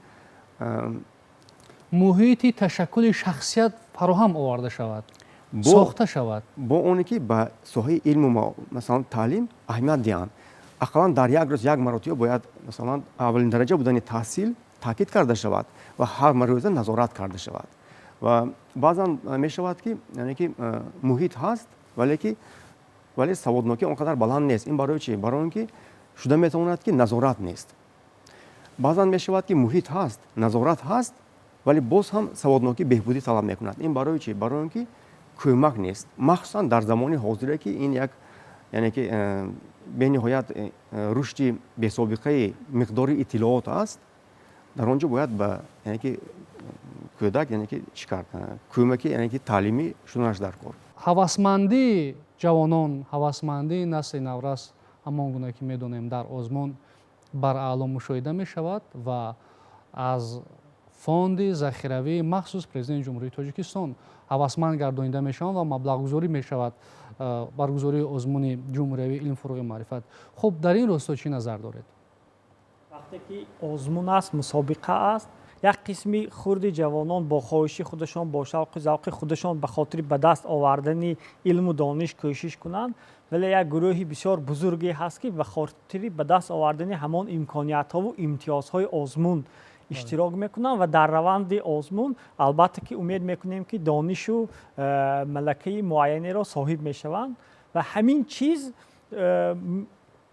муҳити ташаккули шахсият фароҳам оварда шавад, сохта шавад. Бо оне ки ба соҳаи илму, масалан, таълим аҳамият диҳанд, ақаллан дар як рӯз як маротиба бояд, масалан, аввалин дараҷа будани таҳсил таъкид карда шавад ва ҳар марӯза назорат карда шавад. Ва баъзан мешавад, ки, яъне ки, муҳит ҳаст, вале ки вале саводнокӣ он қадар баланд нест. Ин барои чӣ? Барои он ки шуда метавонад, ки назорат нест. Баъзан мешавад, ки муҳит ҳаст, назорат ҳаст, вале боз ҳам саводнокӣ беҳбудӣ талаб мекунад. Ин барои чӣ? Барои он ки кӯмак нест, махсусан дар замони ҳозире, ки ин як, яъне ки, бениҳоят рушди бесобиқаи миқдори иттилоот аст. Дар он ҷо бояд ба, яъне ки, кӯдак, яъне ки, чӣ кард, кӯмаки, яъне ки, таълимӣ шуданаш дар кор. Ҳавасмандии ҷавонон, ҳавасмандии насли наврас, ҳамон гуна ки медонем, дар озмун бараъло мушоҳида мешавад ва аз фонди захиравии махсус Президенти Ҷумҳурии Тоҷикистон ҳавасманд гардонида мешаванд ва маблағгузорӣ мешавад баргузории озмуни ҷумҳуриявии «Илм, фурӯғи маърифат». Хуб, дар ин росто чӣ назар доред? Вақте ки озмун аст, мусобиқа аст, як қисми хурди ҷавонон бо хоҳиши худашон, бо шавқу завқи худашон ба хотири ба даст овардани илму дониш кӯшиш кунанд, вале як гурӯҳи бисёр бузурге ҳаст, ки ба хотири ба даст овардани ҳамон имкониятҳову имтиёзҳои озмун иштирок мекунанд. Ва дар раванди озмун, албатта ки, умед мекунем, ки донишу малакаи муайянеро соҳиб мешаванд. Ва ҳамин чиз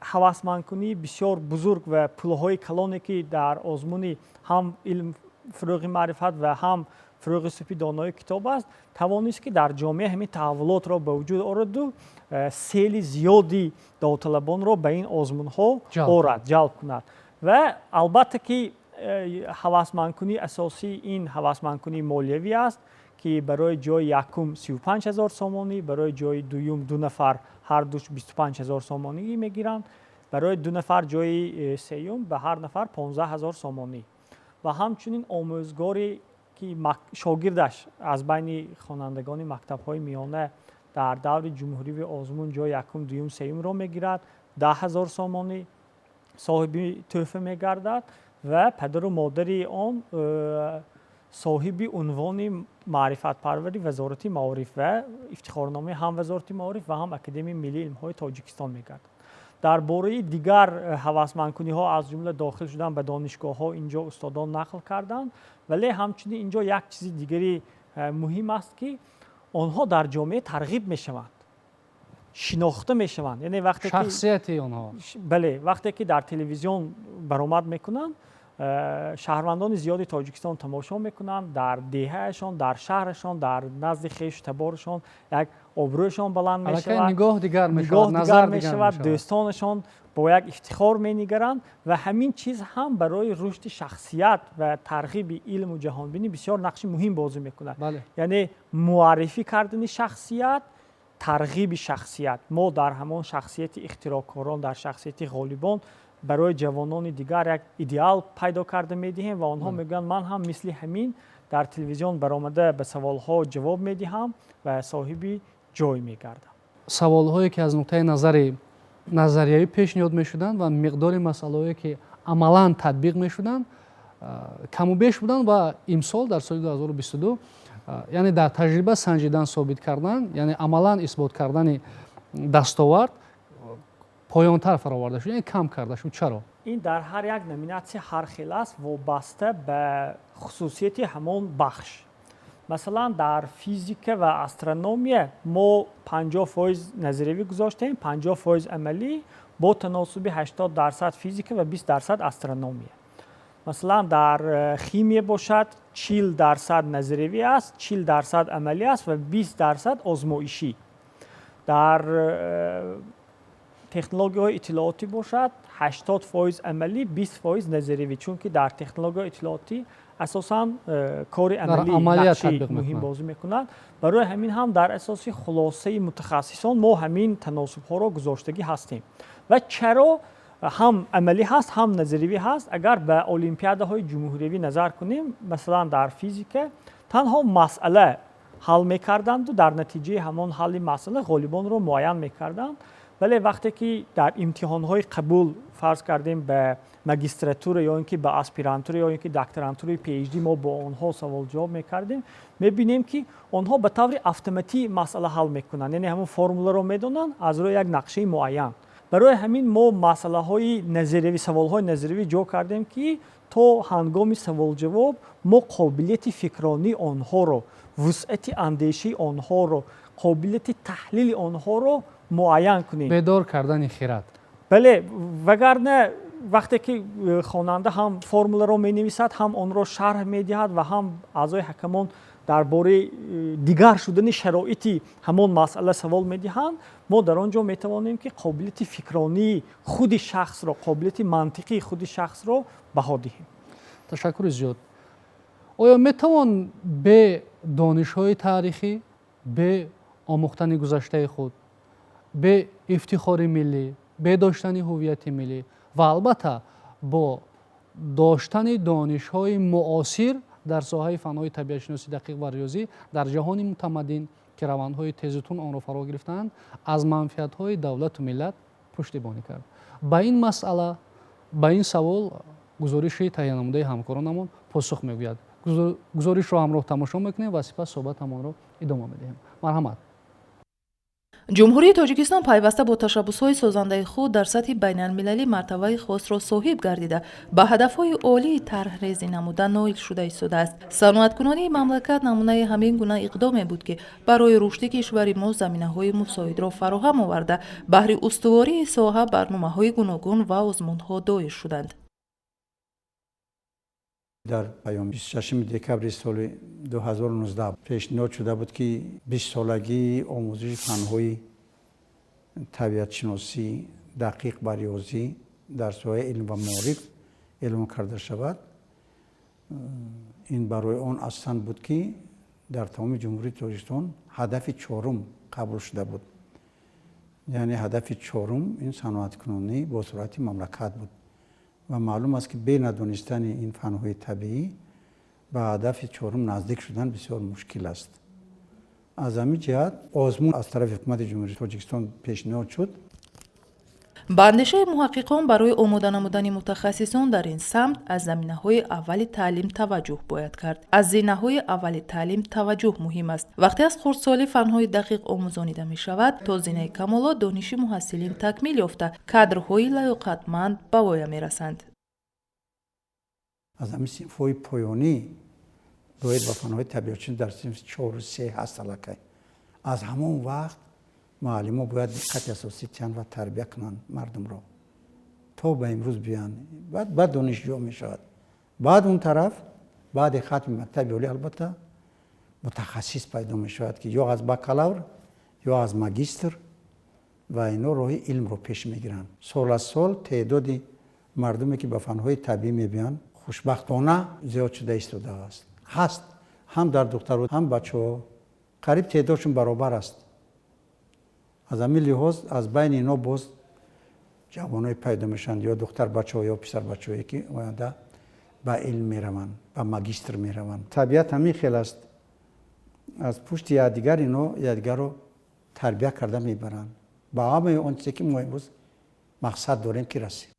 ҳавасмандкунии бисёр бузург ва пулҳои калоне, ки дар озмуни ҳам «Илм, фурӯғи маърифат» ва ҳам «Фурӯғи субҳи донои китоб» аст, тавонист, ки дар ҷомеа ҳамин таҳаввулотро ба вуҷуд ораду сели зиёди довталабонро ба ин озмунҳо орад, ҷалб кунад. Ва албатта ки ҳавасмандкунии асосӣ ин ҳавасмандкунии молиявӣ аст, ки барои ҷои якум 35 000 сомонӣ, барои ҷои дуюм ду нафар ҳар душ 25 000 сомонӣ мегиранд, барои ду нафар ҷои сеюм ба ҳар нафар 15 000 сомонӣ. Ва ҳамчунин омӯзгоре, ки шогирдаш аз байни хонандагони мактабҳои миёна дар даври ҷумҳуривии озмун ҷои якум, дуюм, сеюмро мегирад, 10 000 сомонӣ соҳиби тӯҳфа мегардад ва падару модари он соҳиби унвони маърифатпарвари Вазорати маориф ва ифтихорномаи ҳам Вазорати маориф ва ҳам Академияи миллии илмҳои Тоҷикистон мегардад. Дар бораи дигар ҳавасмандкуниҳо, аз ҷумла дохил шудан ба донишгоҳҳо, инҷо устодон нақл карданд. Вале ҳамчунин инҷо як чизи дигари муҳим аст, ки онҳо дар ҷомеа тарғиб мешаванд, шинохта мешаванд. Яъне вақте шахсияти онҳо. Бале, вақте ки дар телевизион баромад мекунанд. Шаҳрвандони зиёди Тоҷикистон тамошо мекунанд, дар деҳаашон, дар шаҳрашон, дар назди хешу таборашон як обрӯяшон баланд мешавад, нигоҳ дигар мешавад, дӯстонашон бо як ифтихор менигаранд ва ҳамин чиз ҳам барои рушди шахсият ва тарғиби илму ҷаҳонбинӣ бисёр нақши муҳим бозӣ мекунад. Яъне муаррифӣ кардани шахсият, тарғиби шахсият. Мо дар ҳамон шахсияти ихтироъкорон, дар шахсияти ғолибон барои ҷавонони дигар як идеал пайдо карда медиҳем ва онҳо мегӯянд, ман ҳам мисли ҳамин дар телевизион баромада ба саволҳо ҷавоб медиҳам ва соҳиби ҷой мегардам. Саволҳое ки аз нуқтаи назари назариявӣ пешниҳод мешуданд ва миқдори масъалаҳое ки амалан татбиқ мешуданд каму беш буданд ва имсол дар соли 2022, яъне дар таҷриба санҷидан, собит кардан, яъне амалан исбот кардани дастовард поёнтар фароварда шуд, яъне кам карда шуд. Чаро? Ин дар ҳар як номинатсия ҳар хел аст, вобаста ба хусусияти ҳамон бахш. Масалан, дар физика ва астрономия мо 50% назариявӣ гузоштем, 50% амалӣ, бо таносуби 80% физика ва 20% астрономия. Масалан, дар химия бошад, 40% назариявӣ аст, 40% амалӣ аст ва 20% озмоишӣ. Дар технологияҳои иттилоотӣ бошад, 80% амалӣ, 20% назариявӣ, чунки дар технологияҳои иттилоотӣ асосан кори амалӣ нақши муҳим бозӣ мекунад. Барои ҳамин ҳам дар асоси хулосаи мутахассисон мо ҳамин таносубҳоро гузоштагӣ ҳастем. Ва чаро ҳам амалӣ ҳаст, ҳам назариявӣ ҳаст? Агар ба олимпиадаҳои ҷумҳуриявӣ назар кунем, масалан, дар физика танҳо масъала ҳал мекарданду дар натиҷаи ҳамон ҳалли масъала ғолибонро муайян мекарданд. Вале вақте ки дар имтиҳонҳои қабул, фарз кардем, ба магистратура ё ин ки ба аспирантура ё ин ки докторантураи PhD мо бо онҳо саволҷавоб мекардем, мебинем, ки онҳо ба таври автоматӣ масъала ҳал мекунанд, яъне ҳамон формуларо медонанд аз рӯи як нақшаи муайян. Барои ҳамин мо масъалаҳои назариявӣ, саволҳои назариявӣ ҷо кардем, ки то ҳангоми саволҷавоб мо қобилияти фикронии онҳоро, вусъати андешаи онҳоро, қобилияти таҳлили онҳоро муайян кунем. Бедор кардани хирад. Бале, вагарна вақте ки хонанда ҳам формуларо менависад, ҳам онро шарҳ медиҳад ва ҳам аъзои ҳакамон дар бораи дигар шудани шароити ҳамон масъала савол медиҳанд, мо дар он ҷо метавонем, ки қобилияти фикронии худи шахсро, қобилияти мантиқии худи шахсро баҳо диҳем. Ташаккури зиёд. Оё метавон бе донишҳои таърихӣ, бе омӯхтани гузаштаи худ, бе ифтихори миллӣ, бе доштани ҳуввияти миллӣ ва албатта бо доштани донишҳои муосир дар соҳаи фанҳои табиатшиносӣ, дақиқ ва риёзӣ дар ҷаҳони мутамаддин, ки равандҳои тезутун онро фаро гирифтаанд, аз манфиатҳои давлату миллат пуштибонӣ кард? Ба ин масъала, ба ин савол гузориши таҳиянамудаи ҳамкоронамон посух мегӯяд. Гузоришро ҳамроҳ тамошо мекунем ва сипас суҳбатамонро идома медиҳем. Марҳамат. Ҷумҳурии Тоҷикистон пайваста бо ташаббусҳои созандаи худ дар сатҳи байналмилалӣ мартабаи хосро соҳиб гардида, ба ҳадафҳои олии тарҳрезӣ намуда ноил шуда истодааст. Саноаткунонии мамлакат намунаи ҳамин гуна иқдоме буд, ки барои рушди кишвари мо заминаҳои мусоидро фароҳам оварда, баҳри устувории соҳа барномаҳои гуногун ва озмунҳо доир шуданд. Дар паём 26 декабри соли 2019 пешниҳод шуда буд, ки 20-солагии омӯзиши фанҳои табиатшиносӣ, дақиқ ва риёзӣ дар соҳаи илм ва маориф эълон карда шавад. Ин барои он аслан буд, ки дар тамоми Ҷумҳурии Тоҷикистон ҳадафи чорум қабул шуда буд, яъне ҳадафи чорум ин саноаткунонӣ бо суръати мамлакат буд ва маълум аст, ки бе надонистани ин фанҳои табиӣ ба ҳадафи чорум наздик шудан бисёр мушкил аст. Аз ҳамин ҷиҳат озмун аз тарафи ҳукумати Ҷумҳурии Тоҷикистон пешниҳод шуд. Ба андешаи муҳаққиқон, барои омода намудани мутахассисон дар ин самт аз заминаҳои аввали таълим таваҷҷӯҳ бояд кард. Аз зинаҳои аввали таълим таваҷҷӯҳ муҳим аст. Вақте аз хурдсолӣ фанҳои дақиқ омӯзонида мешавад, то зинаи камолот дониши муҳассилин такмил ёфта, кадрҳои лаёқатманд ба воя мерасанд. Аз ҳамин синфҳои поёнӣ доир ба фанҳои табиатшиносӣ дар синфи чору се ҳаст аллакай. Аз ҳамон вақт муаллимо бояд диққати асосӣ диҳанд ва тарбия кунанд мардумро, то ба имрӯз биёянд, баъд донишҷӯ мешавад. Баъд он тараф, баъди хатми мактаби олӣ, албатта, мутахассис пайдо мешавад, ки ё аз бакалавр, ё аз магистр, ва ино роҳи илмро пеш мегиранд. Сол аз сол теъдоди мардуме, ки ба фанҳои табиӣ мебиёнд, хушбахтона зиёд шуда истодааст. Ҳаст ҳам дар духтару ҳам бачаҳо, қариб теъдодшон баробар аст. Аз ҳамин лиҳоз аз байни ино боз ҷавоное пайдо мешаванд, ё духтарбачаҳо, ё писарбачаҳое, ки оянда ба илм мераванд, ба магистр мераванд. Табиат ҳамин хел аст, аз пушти якдигар ино якдигарро тарбия карда мебаранд ба ҳамаи он чизе, ки мо имрӯз мақсад дорем, ки расем.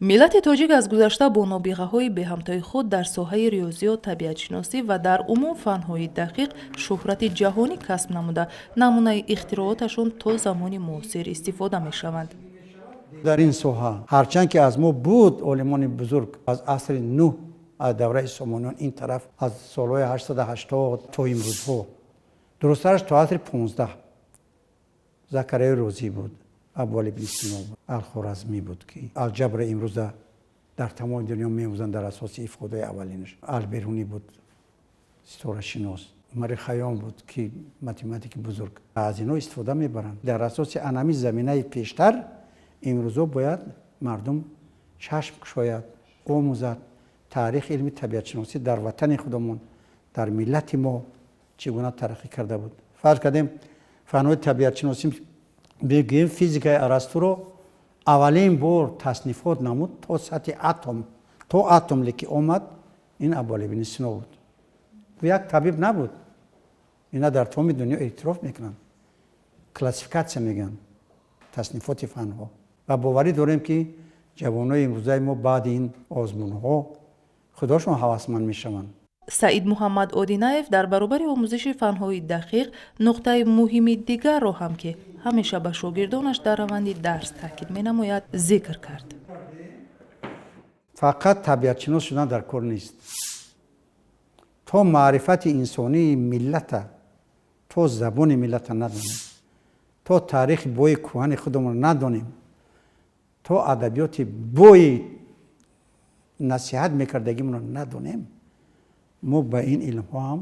Миллати тоҷик аз гузашта бо нобиғаҳои беҳамтои худ дар соҳаи риёзиёт, табиатшиносӣ ва дар умум фанҳои дақиқ шӯҳрати ҷаҳонӣ касб намуда, намунаи ихтирооташон то замони муосир истифода мешаванд. Дар ин соҳа ҳарчанд ки аз мо буд олимони бузург аз асри нӯҳ, аз давраи Сомониён ин тараф, аз солҳои 880 то имрӯзҳо, дурусттараш то асри 15, Закарияи Розӣ буд, Абуалӣ ибни Сино буд, Алхоразмӣ буд, ки алҷабра имрӯза дар тамоми дунё меомӯзанд дар асоси ифодаи аввалинаш. Алберунӣ буд, ситорашинос, Умари Хайём буд, ки математики бузург. Аз ино истифода мебаранд. Дар асоси анами заминаи пештар имрӯзо бояд мардум чашм кушояд, омӯзад таърихи илми табиатшиносӣ дар ватани худамон, дар миллати мо чӣ гуна тараққӣ карда буд. Фарз кардем, фанҳои табиатшиносӣ бигӯем, физикаи Арастуро аввалин бор таснифот намуд то сатҳи атом, то атом леки омад, ин Абуалӣ ибни Сино буд. Ӯ як табиб набуд, ина дар тамоми дунё эътироф мекунанд, классификатсия мегӯянд, таснифоти фанҳо. Ва боварӣ дорем, ки ҷавонои имрӯзаи мо баъди ин озмунҳо худошон ҳавасманд мешаванд. Саид Муҳаммад Одинаев дар баробари омӯзиши фанҳои дақиқ нуқтаи муҳими дигарро ҳам, ки ҳамеша ба шогирдонаш дар раванди дарс таъкид менамояд, зикр кард. Фақат табиатшинос шудан дар кор нест. То маърифати инсонии миллата, то забони миллата надонем, то таърихи бои кӯҳани худамонро надонем, то адабиёти бои насиҳат мекардагимонро надонем, мо ба ин илмҳо ҳам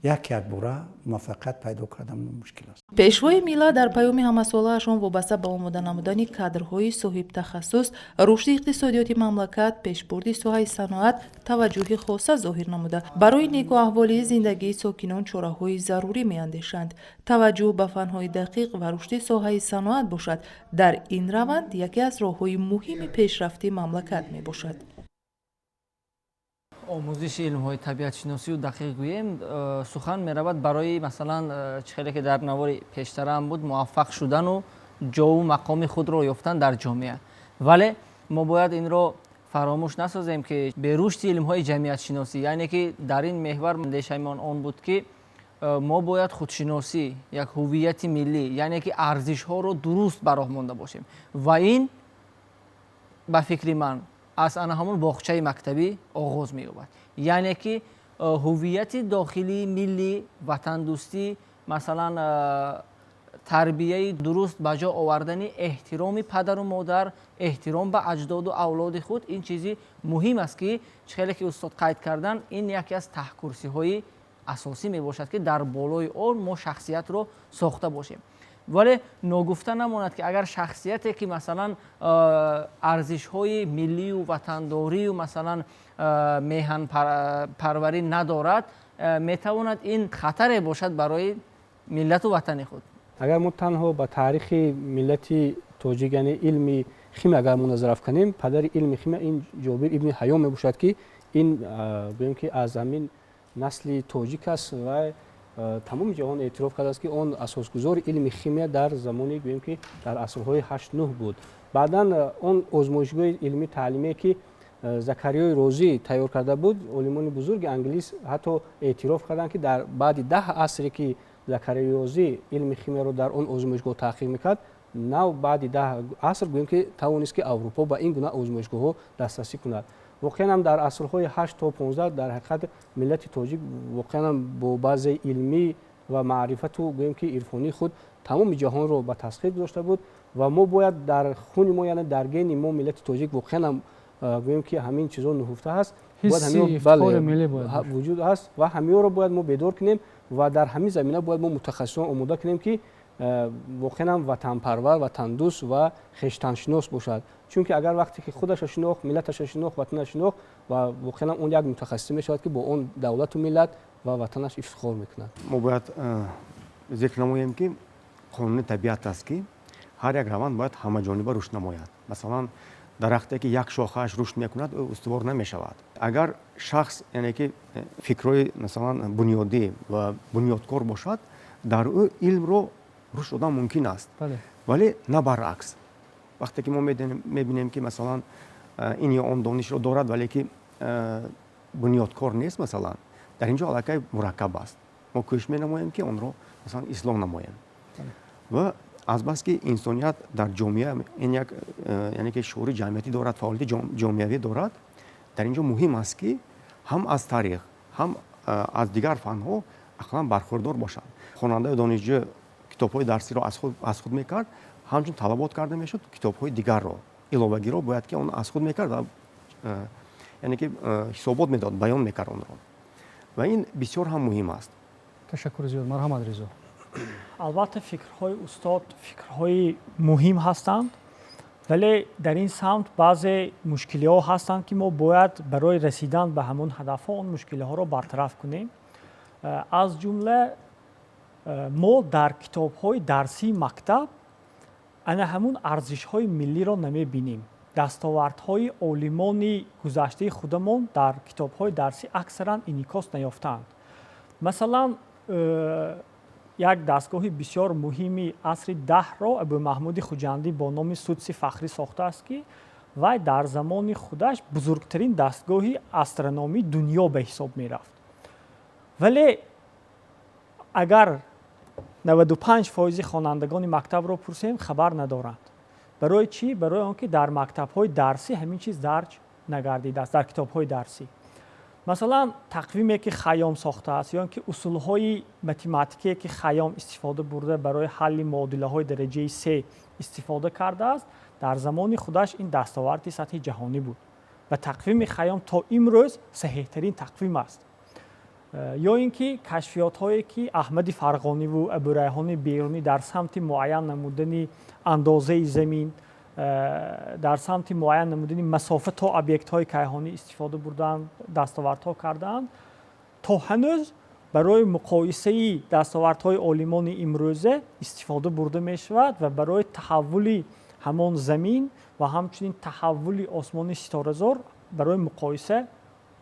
як якбора муваффақият пайдо кардан мушкил аст. Пешвои миллат дар паёми ҳамасолаашон вобаста ба омода намудани кадрҳои соҳибтахассус, рушди иқтисодиёти мамлакат, пешбурди соҳаи саноат таваҷҷӯҳи хоса зоҳир намуда, барои некуаҳволии зиндагии сокинон чораҳои зарурӣ меандешанд. Таваҷҷӯҳ ба фанҳои дақиқ ва рушди соҳаи саноат бошад, дар ин раванд яке аз роҳҳои муҳими пешрафти мамлакат мебошад. Омӯзиши илмҳои табиатшиносию дақиқ гӯем, сухан меравад барои, масалан, чӣ хеле ки дар навори пештараам буд, муваффақ шудану ҷову мақоми худро ёфтан дар ҷомеа. Вале мо бояд инро фаромӯш насозем, ки бе рушди илмҳои ҷамъиятшиносӣ, яъне ки дар ин меҳвар андешаимон он буд, ки мо бояд худшиносӣ, як ҳуввияти миллӣ, яъне ки арзишҳоро дуруст ба роҳ монда бошем. Ва ин ба фикри ман аз ана ҳамон боғчаи мактабӣ оғоз меёбад. Яъне ки ҳуввияти дохилии миллӣ, ватандӯстӣ, масалан, тарбияи дуруст ба ҷо овардани эҳтироми падару модар, эҳтиром ба аҷдоду авлоди худ, ин чизи муҳим аст, ки чӣ хеле ки устод қайд кардан, ин яке аз таҳкурсиҳои асосӣ мебошад, ки дар болои он мо шахсиятро сохта бошем. Вале ногуфта намонад, ки агар шахсияте, ки масалан арзишҳои миллию ватандорию масалан меҳанпарварӣ надорад, метавонад ин хатаре бошад барои миллату ватани худ. Агар мо танҳо ба таърихи миллати тоҷик, яъне илми химия, агар мо назар афканем, падари илми химия ин Ҷобир ибни Ҳайём мебошад, ки ин гӯем ки аз ҳамин насли тоҷик аст ва тамоми ҷаҳон эътироф кардааст, ки он асосгузори илми химия дар замони, гӯем ки дар асрҳои 8-9 буд. Баъдан он озмоишгоҳи илмӣ таълимие, ки Закариёи Розӣ тайёр карда буд, олимони бузурги англис ҳатто эътироф карданд, ки дар баъди 10 асре, ки Закариёи Розӣ илми химияро дар он озмоишгоҳ таҳқиқ мекард, нав баъди 10 аср, гӯем ки, тавонист, ки Аврупо ба ин гуна озмоишгоҳҳо дастрасӣ кунад. Воқеан ҳам дар асрҳои 8 то 15 дар ҳақиқат миллати тоҷик воқеан ҳам бо баъзе илмӣ ва маърифату, гӯем ки, ирфонии худ тамоми ҷаҳонро ба тасхир гузошта буд. Ва мо бояд дар хуни мо, яъне дар гени мо, миллати тоҷик, воқеан ҳам, гӯем ки, ҳамин чизҳо нуҳуфта ҳаст. Вуҷуд ҳаст ва ҳамиёро бояд мо бедор кунем ва дар ҳамин замина бояд мо мутахассисон омода кунем, ки воқеан ҳам ватанпарвар, ватандӯст ва хештаншинос бошад. Чунки агар вақте ки худаша шинохт, миллаташа шинохт, ватанаша шинохт, ва воқеан ҳам он як мутахассис мешавад, ки бо он давлату миллат ва ватанаш ифтихор мекунад. Мо бояд зикр намоем, ки қонуни табиат аст, ки ҳар як раванд бояд ҳамаҷониба рушд намояд. Масалан, дарахте ки як шохааш рушд мекунад, ӯ устувор намешавад. Агар шахс, яъне ки фикрҳои, масалан, бунёдӣ ва бунёдкор бошад, дар ӯ илмро рушд додан мумкин аст, вале на баръакс. Вақте ки мо мебинем, ки, масалан, ин ё он донишро дорад, вале ки бунёдкор нест, масалан, дар ин ҷо аллакай мураккаб аст. Мо кӯшиш менамоем, ки онро, масалан, ислоҳ намоем. Ва азбаски инсоният дар ҷомеа ин як, яъне ки шуури ҷамъиятӣ дорад, фаъолияти ҷомеавӣ дорад, дар ин ҷо муҳим аст, ки ҳам аз таърих, ҳам аз дигар фанҳо ақаллан бархурдор бошанд. Хонандаю донишҷӯ китобҳои дарсиро аз худ мекард, ҳамчун талабот карда мешуд китобҳои дигарро, иловагиро бояд ки он аз худ мекард ва, яъне ки, ҳисобот медод, баён мекард онро. Ва ин бисёр ҳам муҳим аст. Ташаккури зиёд. Марҳамат, Ризо. Албатта, фикрҳои устод фикрҳои муҳим ҳастанд, вале дар ин самт баъзе мушкилиҳо ҳастанд, ки мо бояд барои расидан ба ҳамон ҳадафҳо он мушкилиҳоро бартараф кунем. Аз ҷумла, мо дар китобҳои дарсии мактаб ана ҳамун арзишҳои миллиро намебинем. Дастовардҳои олимони гузаштаи худамон дар китобҳои дарсӣ аксаран инъикос наёфтаанд. Масалан, як дастгоҳи бисёр муҳими асри 10-ро Абумаҳмуди Хуҷандӣ бо номи Судси Фахрӣ сохтааст, ки вай дар замони худаш бузургтарин дастгоҳи астрономии дунё ба ҳисоб мерафт. Вале агар 95% хонандагони мактабро пурсем, хабар надоранд. Барои чӣ? Барои он ки дар мактабҳои дарсӣ ҳамин чиз дарҷ нагардидааст, дар китобҳои дарсӣ. Масалан, тақвиме, ки Хайём сохтааст, ё ки усулҳои математикие, ки Хайём истифода бурда, барои ҳалли муодилаҳои дараҷаи се истифода кардааст, дар замони худаш ин дастоварди сатҳи ҷаҳонӣ буд ва тақвими Хайём то имрӯз саҳеҳтарин тақвим аст. Ё ин ки кашфиётҳое, ки Аҳмади Фарғониву Абурайҳони Берунӣ дар самти муайян намудани андозаи замин, дар самти муайян намудани масофа то объектҳои кайҳонӣ истифода бурдаанд, дастовардҳо кардаанд, то ҳанӯз барои муқоисаи дастовардҳои олимони имрӯза истифода бурда мешавад ва барои таҳаввули ҳамон замин ва ҳамчунин таҳаввули осмони ситоразор барои муқоиса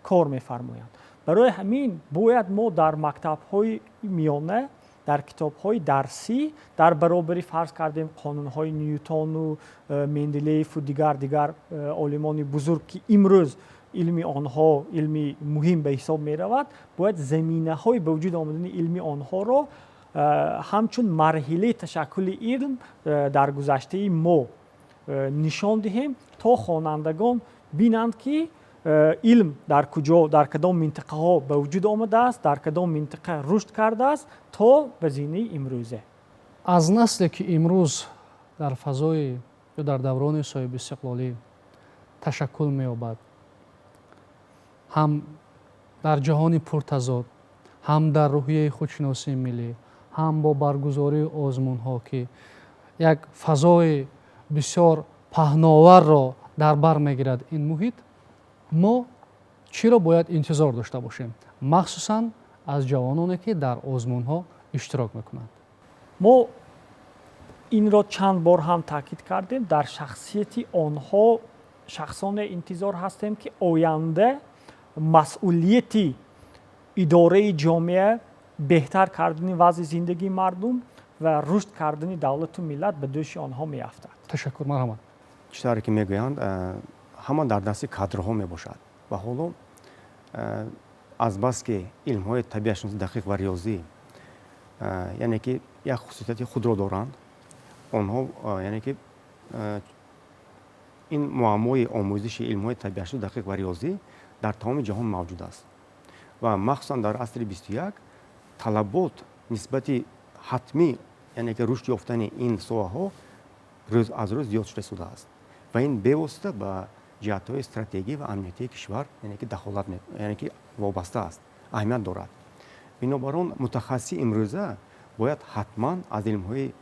кор мефармоянд. Барои ҳамин бояд мо дар мактабҳои миёна, дар китобҳои дарсӣ, дар баробари, фарз кардем, қонунҳои Ньютону Менделееву дигар олимони бузург, ки имрӯз илми онҳо илми муҳим ба ҳисоб меравад, бояд заминаҳои ба вуҷуд омадани илми онҳоро ҳамчун марҳилаи ташаккули илм дар гузаштаи мо нишон диҳем, то хонандагон бинанд, ки илм дар куҷо, дар кадом минтақаҳо ба вуҷуд омадааст, дар кадом минтақа рушд кардааст то ба зинаи имрӯза. Аз насле, ки имрӯз дар фазои ё дар даврони соҳибистиқлолӣ ташаккул меёбад, ҳам дар ҷаҳони пуртазод, ҳам дар рӯҳияи худшиносии миллӣ, ҳам бо баргузории озмунҳо, ки як фазои бисёр паҳноварро дар бар мегирад ин муҳит, мо чиро бояд интизор дошта бошем, махсусан аз ҷавононе, ки дар озмунҳо иштирок мекунанд? Мо инро чанд бор ҳам таъкид кардем: дар шахсияти онҳо шахсоне интизор ҳастем, ки оянда масъулияти идораи ҷомеа, беҳтар кардани вазъи зиндагии мардум ва рушд кардани давлату миллат ба дӯши онҳо меафтад. Ташаккур, марҳамат. Чӣ тавре ки мегӯянд, ҳама дар дасти кадрҳо мебошад. Ва ҳоло, азбаски илмҳои табиатшиносӣ дақиқ ва риёзӣ, яъне ки, як хусусияти худро доранд, онҳо, яъне ки, ин муаммои омӯзиши илмҳои табиатшиносӣ дақиқ ва риёзӣ дар тамоми ҷаҳон мавҷуд аст ва махсусан дар асри 21 талабот нисбати ҳатмӣ, яъне ки, рушд ёфтани ин соҳаҳо рӯз аз рӯз зиёд шуда истодааст ва ин бевосита ба ҷиҳатҳои стратегӣ ва амниятии кишвар, яъне ки дахолат, яъне ки вобаста аст, аҳамият дорад. Бинобар он мутахассиси имрӯза бояд ҳатман аз илмҳои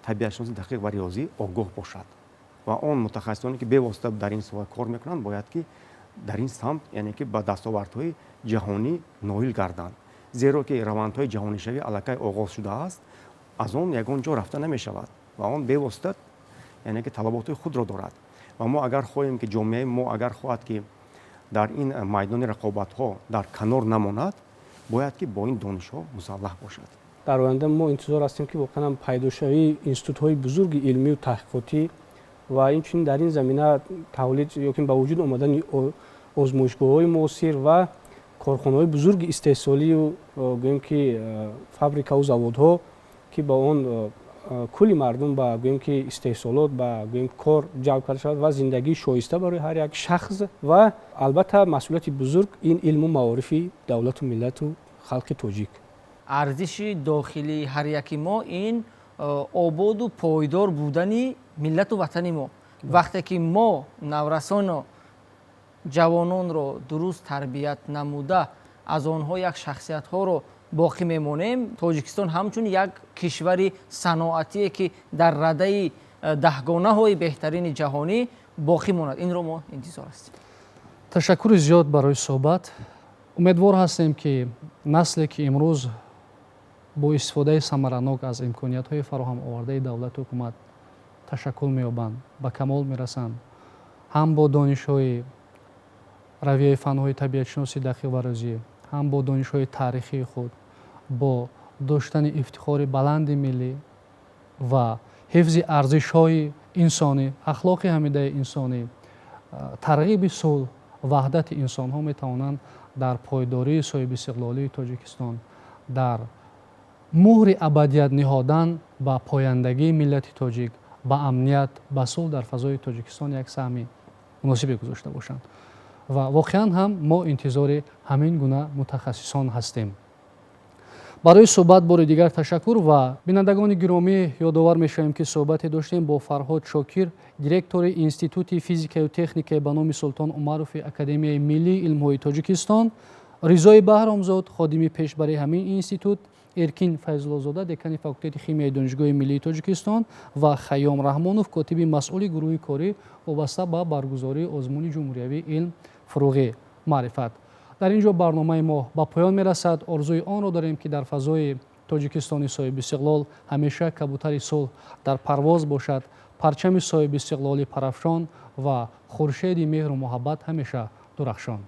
табиатшиносӣ дақиқ ва риёзӣ огоҳ бошад ва он мутахассисоне ки бевосита дар ин соҳа кор мекунанд, бояд ки дар ин самт, яъне ки ба дастовардҳои ҷаҳонӣ ноил гарданд, зеро ки равандҳои ҷаҳонишавӣ аллакай оғоз шудааст, аз он ягон ҷо рафта намешавад ва он бевосита, яъне ки талаботи худро дорад. Ва мо агар хоҳем ки ҷомеаи мо агар хоҳад ки дар ин майдони рақобатҳо дар канор намонад, бояд ки бо ин донишҳо мусаллаҳ бошад. Дар оянда мо интизор ҳастем, ки воқеан пайдошавии институтҳои бузурги илмию таҳқиқотӣ ва инчунин дар ин замина тавлид ё ки ба вуҷуд омадани озмоишгоҳҳои муосир ва корхонаҳои бузурги истеҳсолию, гӯем ки фабрикаву заводҳо, ки ба он кулли мардум ба, гӯем ки, истеҳсолот, ба, гӯем, кор ҷалб карда шавад ва зиндагии шоиста барои ҳар як шахс. Ва албатта масъулияти бузург ин илму маорифи давлату миллату халқи тоҷик. Арзиши дохилии ҳар яки мо ин ободу пойдор будани миллату ватани мо. Вақте ки мо наврасону ҷавононро дуруст тарбият намуда, аз онҳо як шахсиятҳоро боқӣ мемонем, Тоҷикистон ҳамчун як кишвари саноатие, ки дар радаи даҳгонаҳои беҳтарини ҷаҳонӣ боқӣ монад, инро мо интизор ҳастем. Ташаккури зиёд барои суҳбат. Умедвор ҳастем, ки насле ки имрӯз бо истифодаи самаранок аз имкониятҳои фароҳам овардаи давлату ҳукумат ташаккул меёбанд, ба камол мерасанд, ҳам бо донишҳои равияи фанҳои табиатшиноси дақиқ ва риёзӣ, ҳам бо донишҳои таърихии худ, бо доштани ифтихори баланди миллӣ ва ҳифзи арзишҳои инсонӣ, ахлоқи ҳамидаи инсонӣ, тарғиби сулҳ, ваҳдати инсонҳо метавонанд дар пойдории соҳибистиқлолии Тоҷикистон, дар муҳри абадият ниҳодан ба пояндагии миллати тоҷик, ба амният, ба сулҳ дар фазои Тоҷикистон як саҳми муносибе гузошта бошанд. Ва воқеан ҳам мо интизори ҳамин гуна мутахассисон ҳастем. Барои суҳбат бори дигар ташаккур ва бинандагони гиромӣ, ёдовар мешавем, ки суҳбате доштем бо Фарҳод Шокир, директори Институти физикаю техникаи ба номи Султон Умарови Академияи миллии илмҳои Тоҷикистон, Ризои Баҳромзод, ходими пешбари ҳамин институт, Эркин Файзуллозода, декани факултети химияи Донишгоҳи миллии Тоҷикистон ва Хайём Раҳмонов, котиби масъули гурӯҳи корӣ вобаста ба баргузории озмуни ҷумҳуриявии илм, фуруғи маърифат. Дар ин ҷо барномаи мо ба поён мерасад. Орзуи онро дорем, ки дар фазои Тоҷикистони соҳибистиқлол ҳамеша кабутари сулҳ дар парвоз бошад, парчами соҳибистиқлолӣ парафшон ва хуршеди меҳру муҳаббат ҳамеша дурахшон.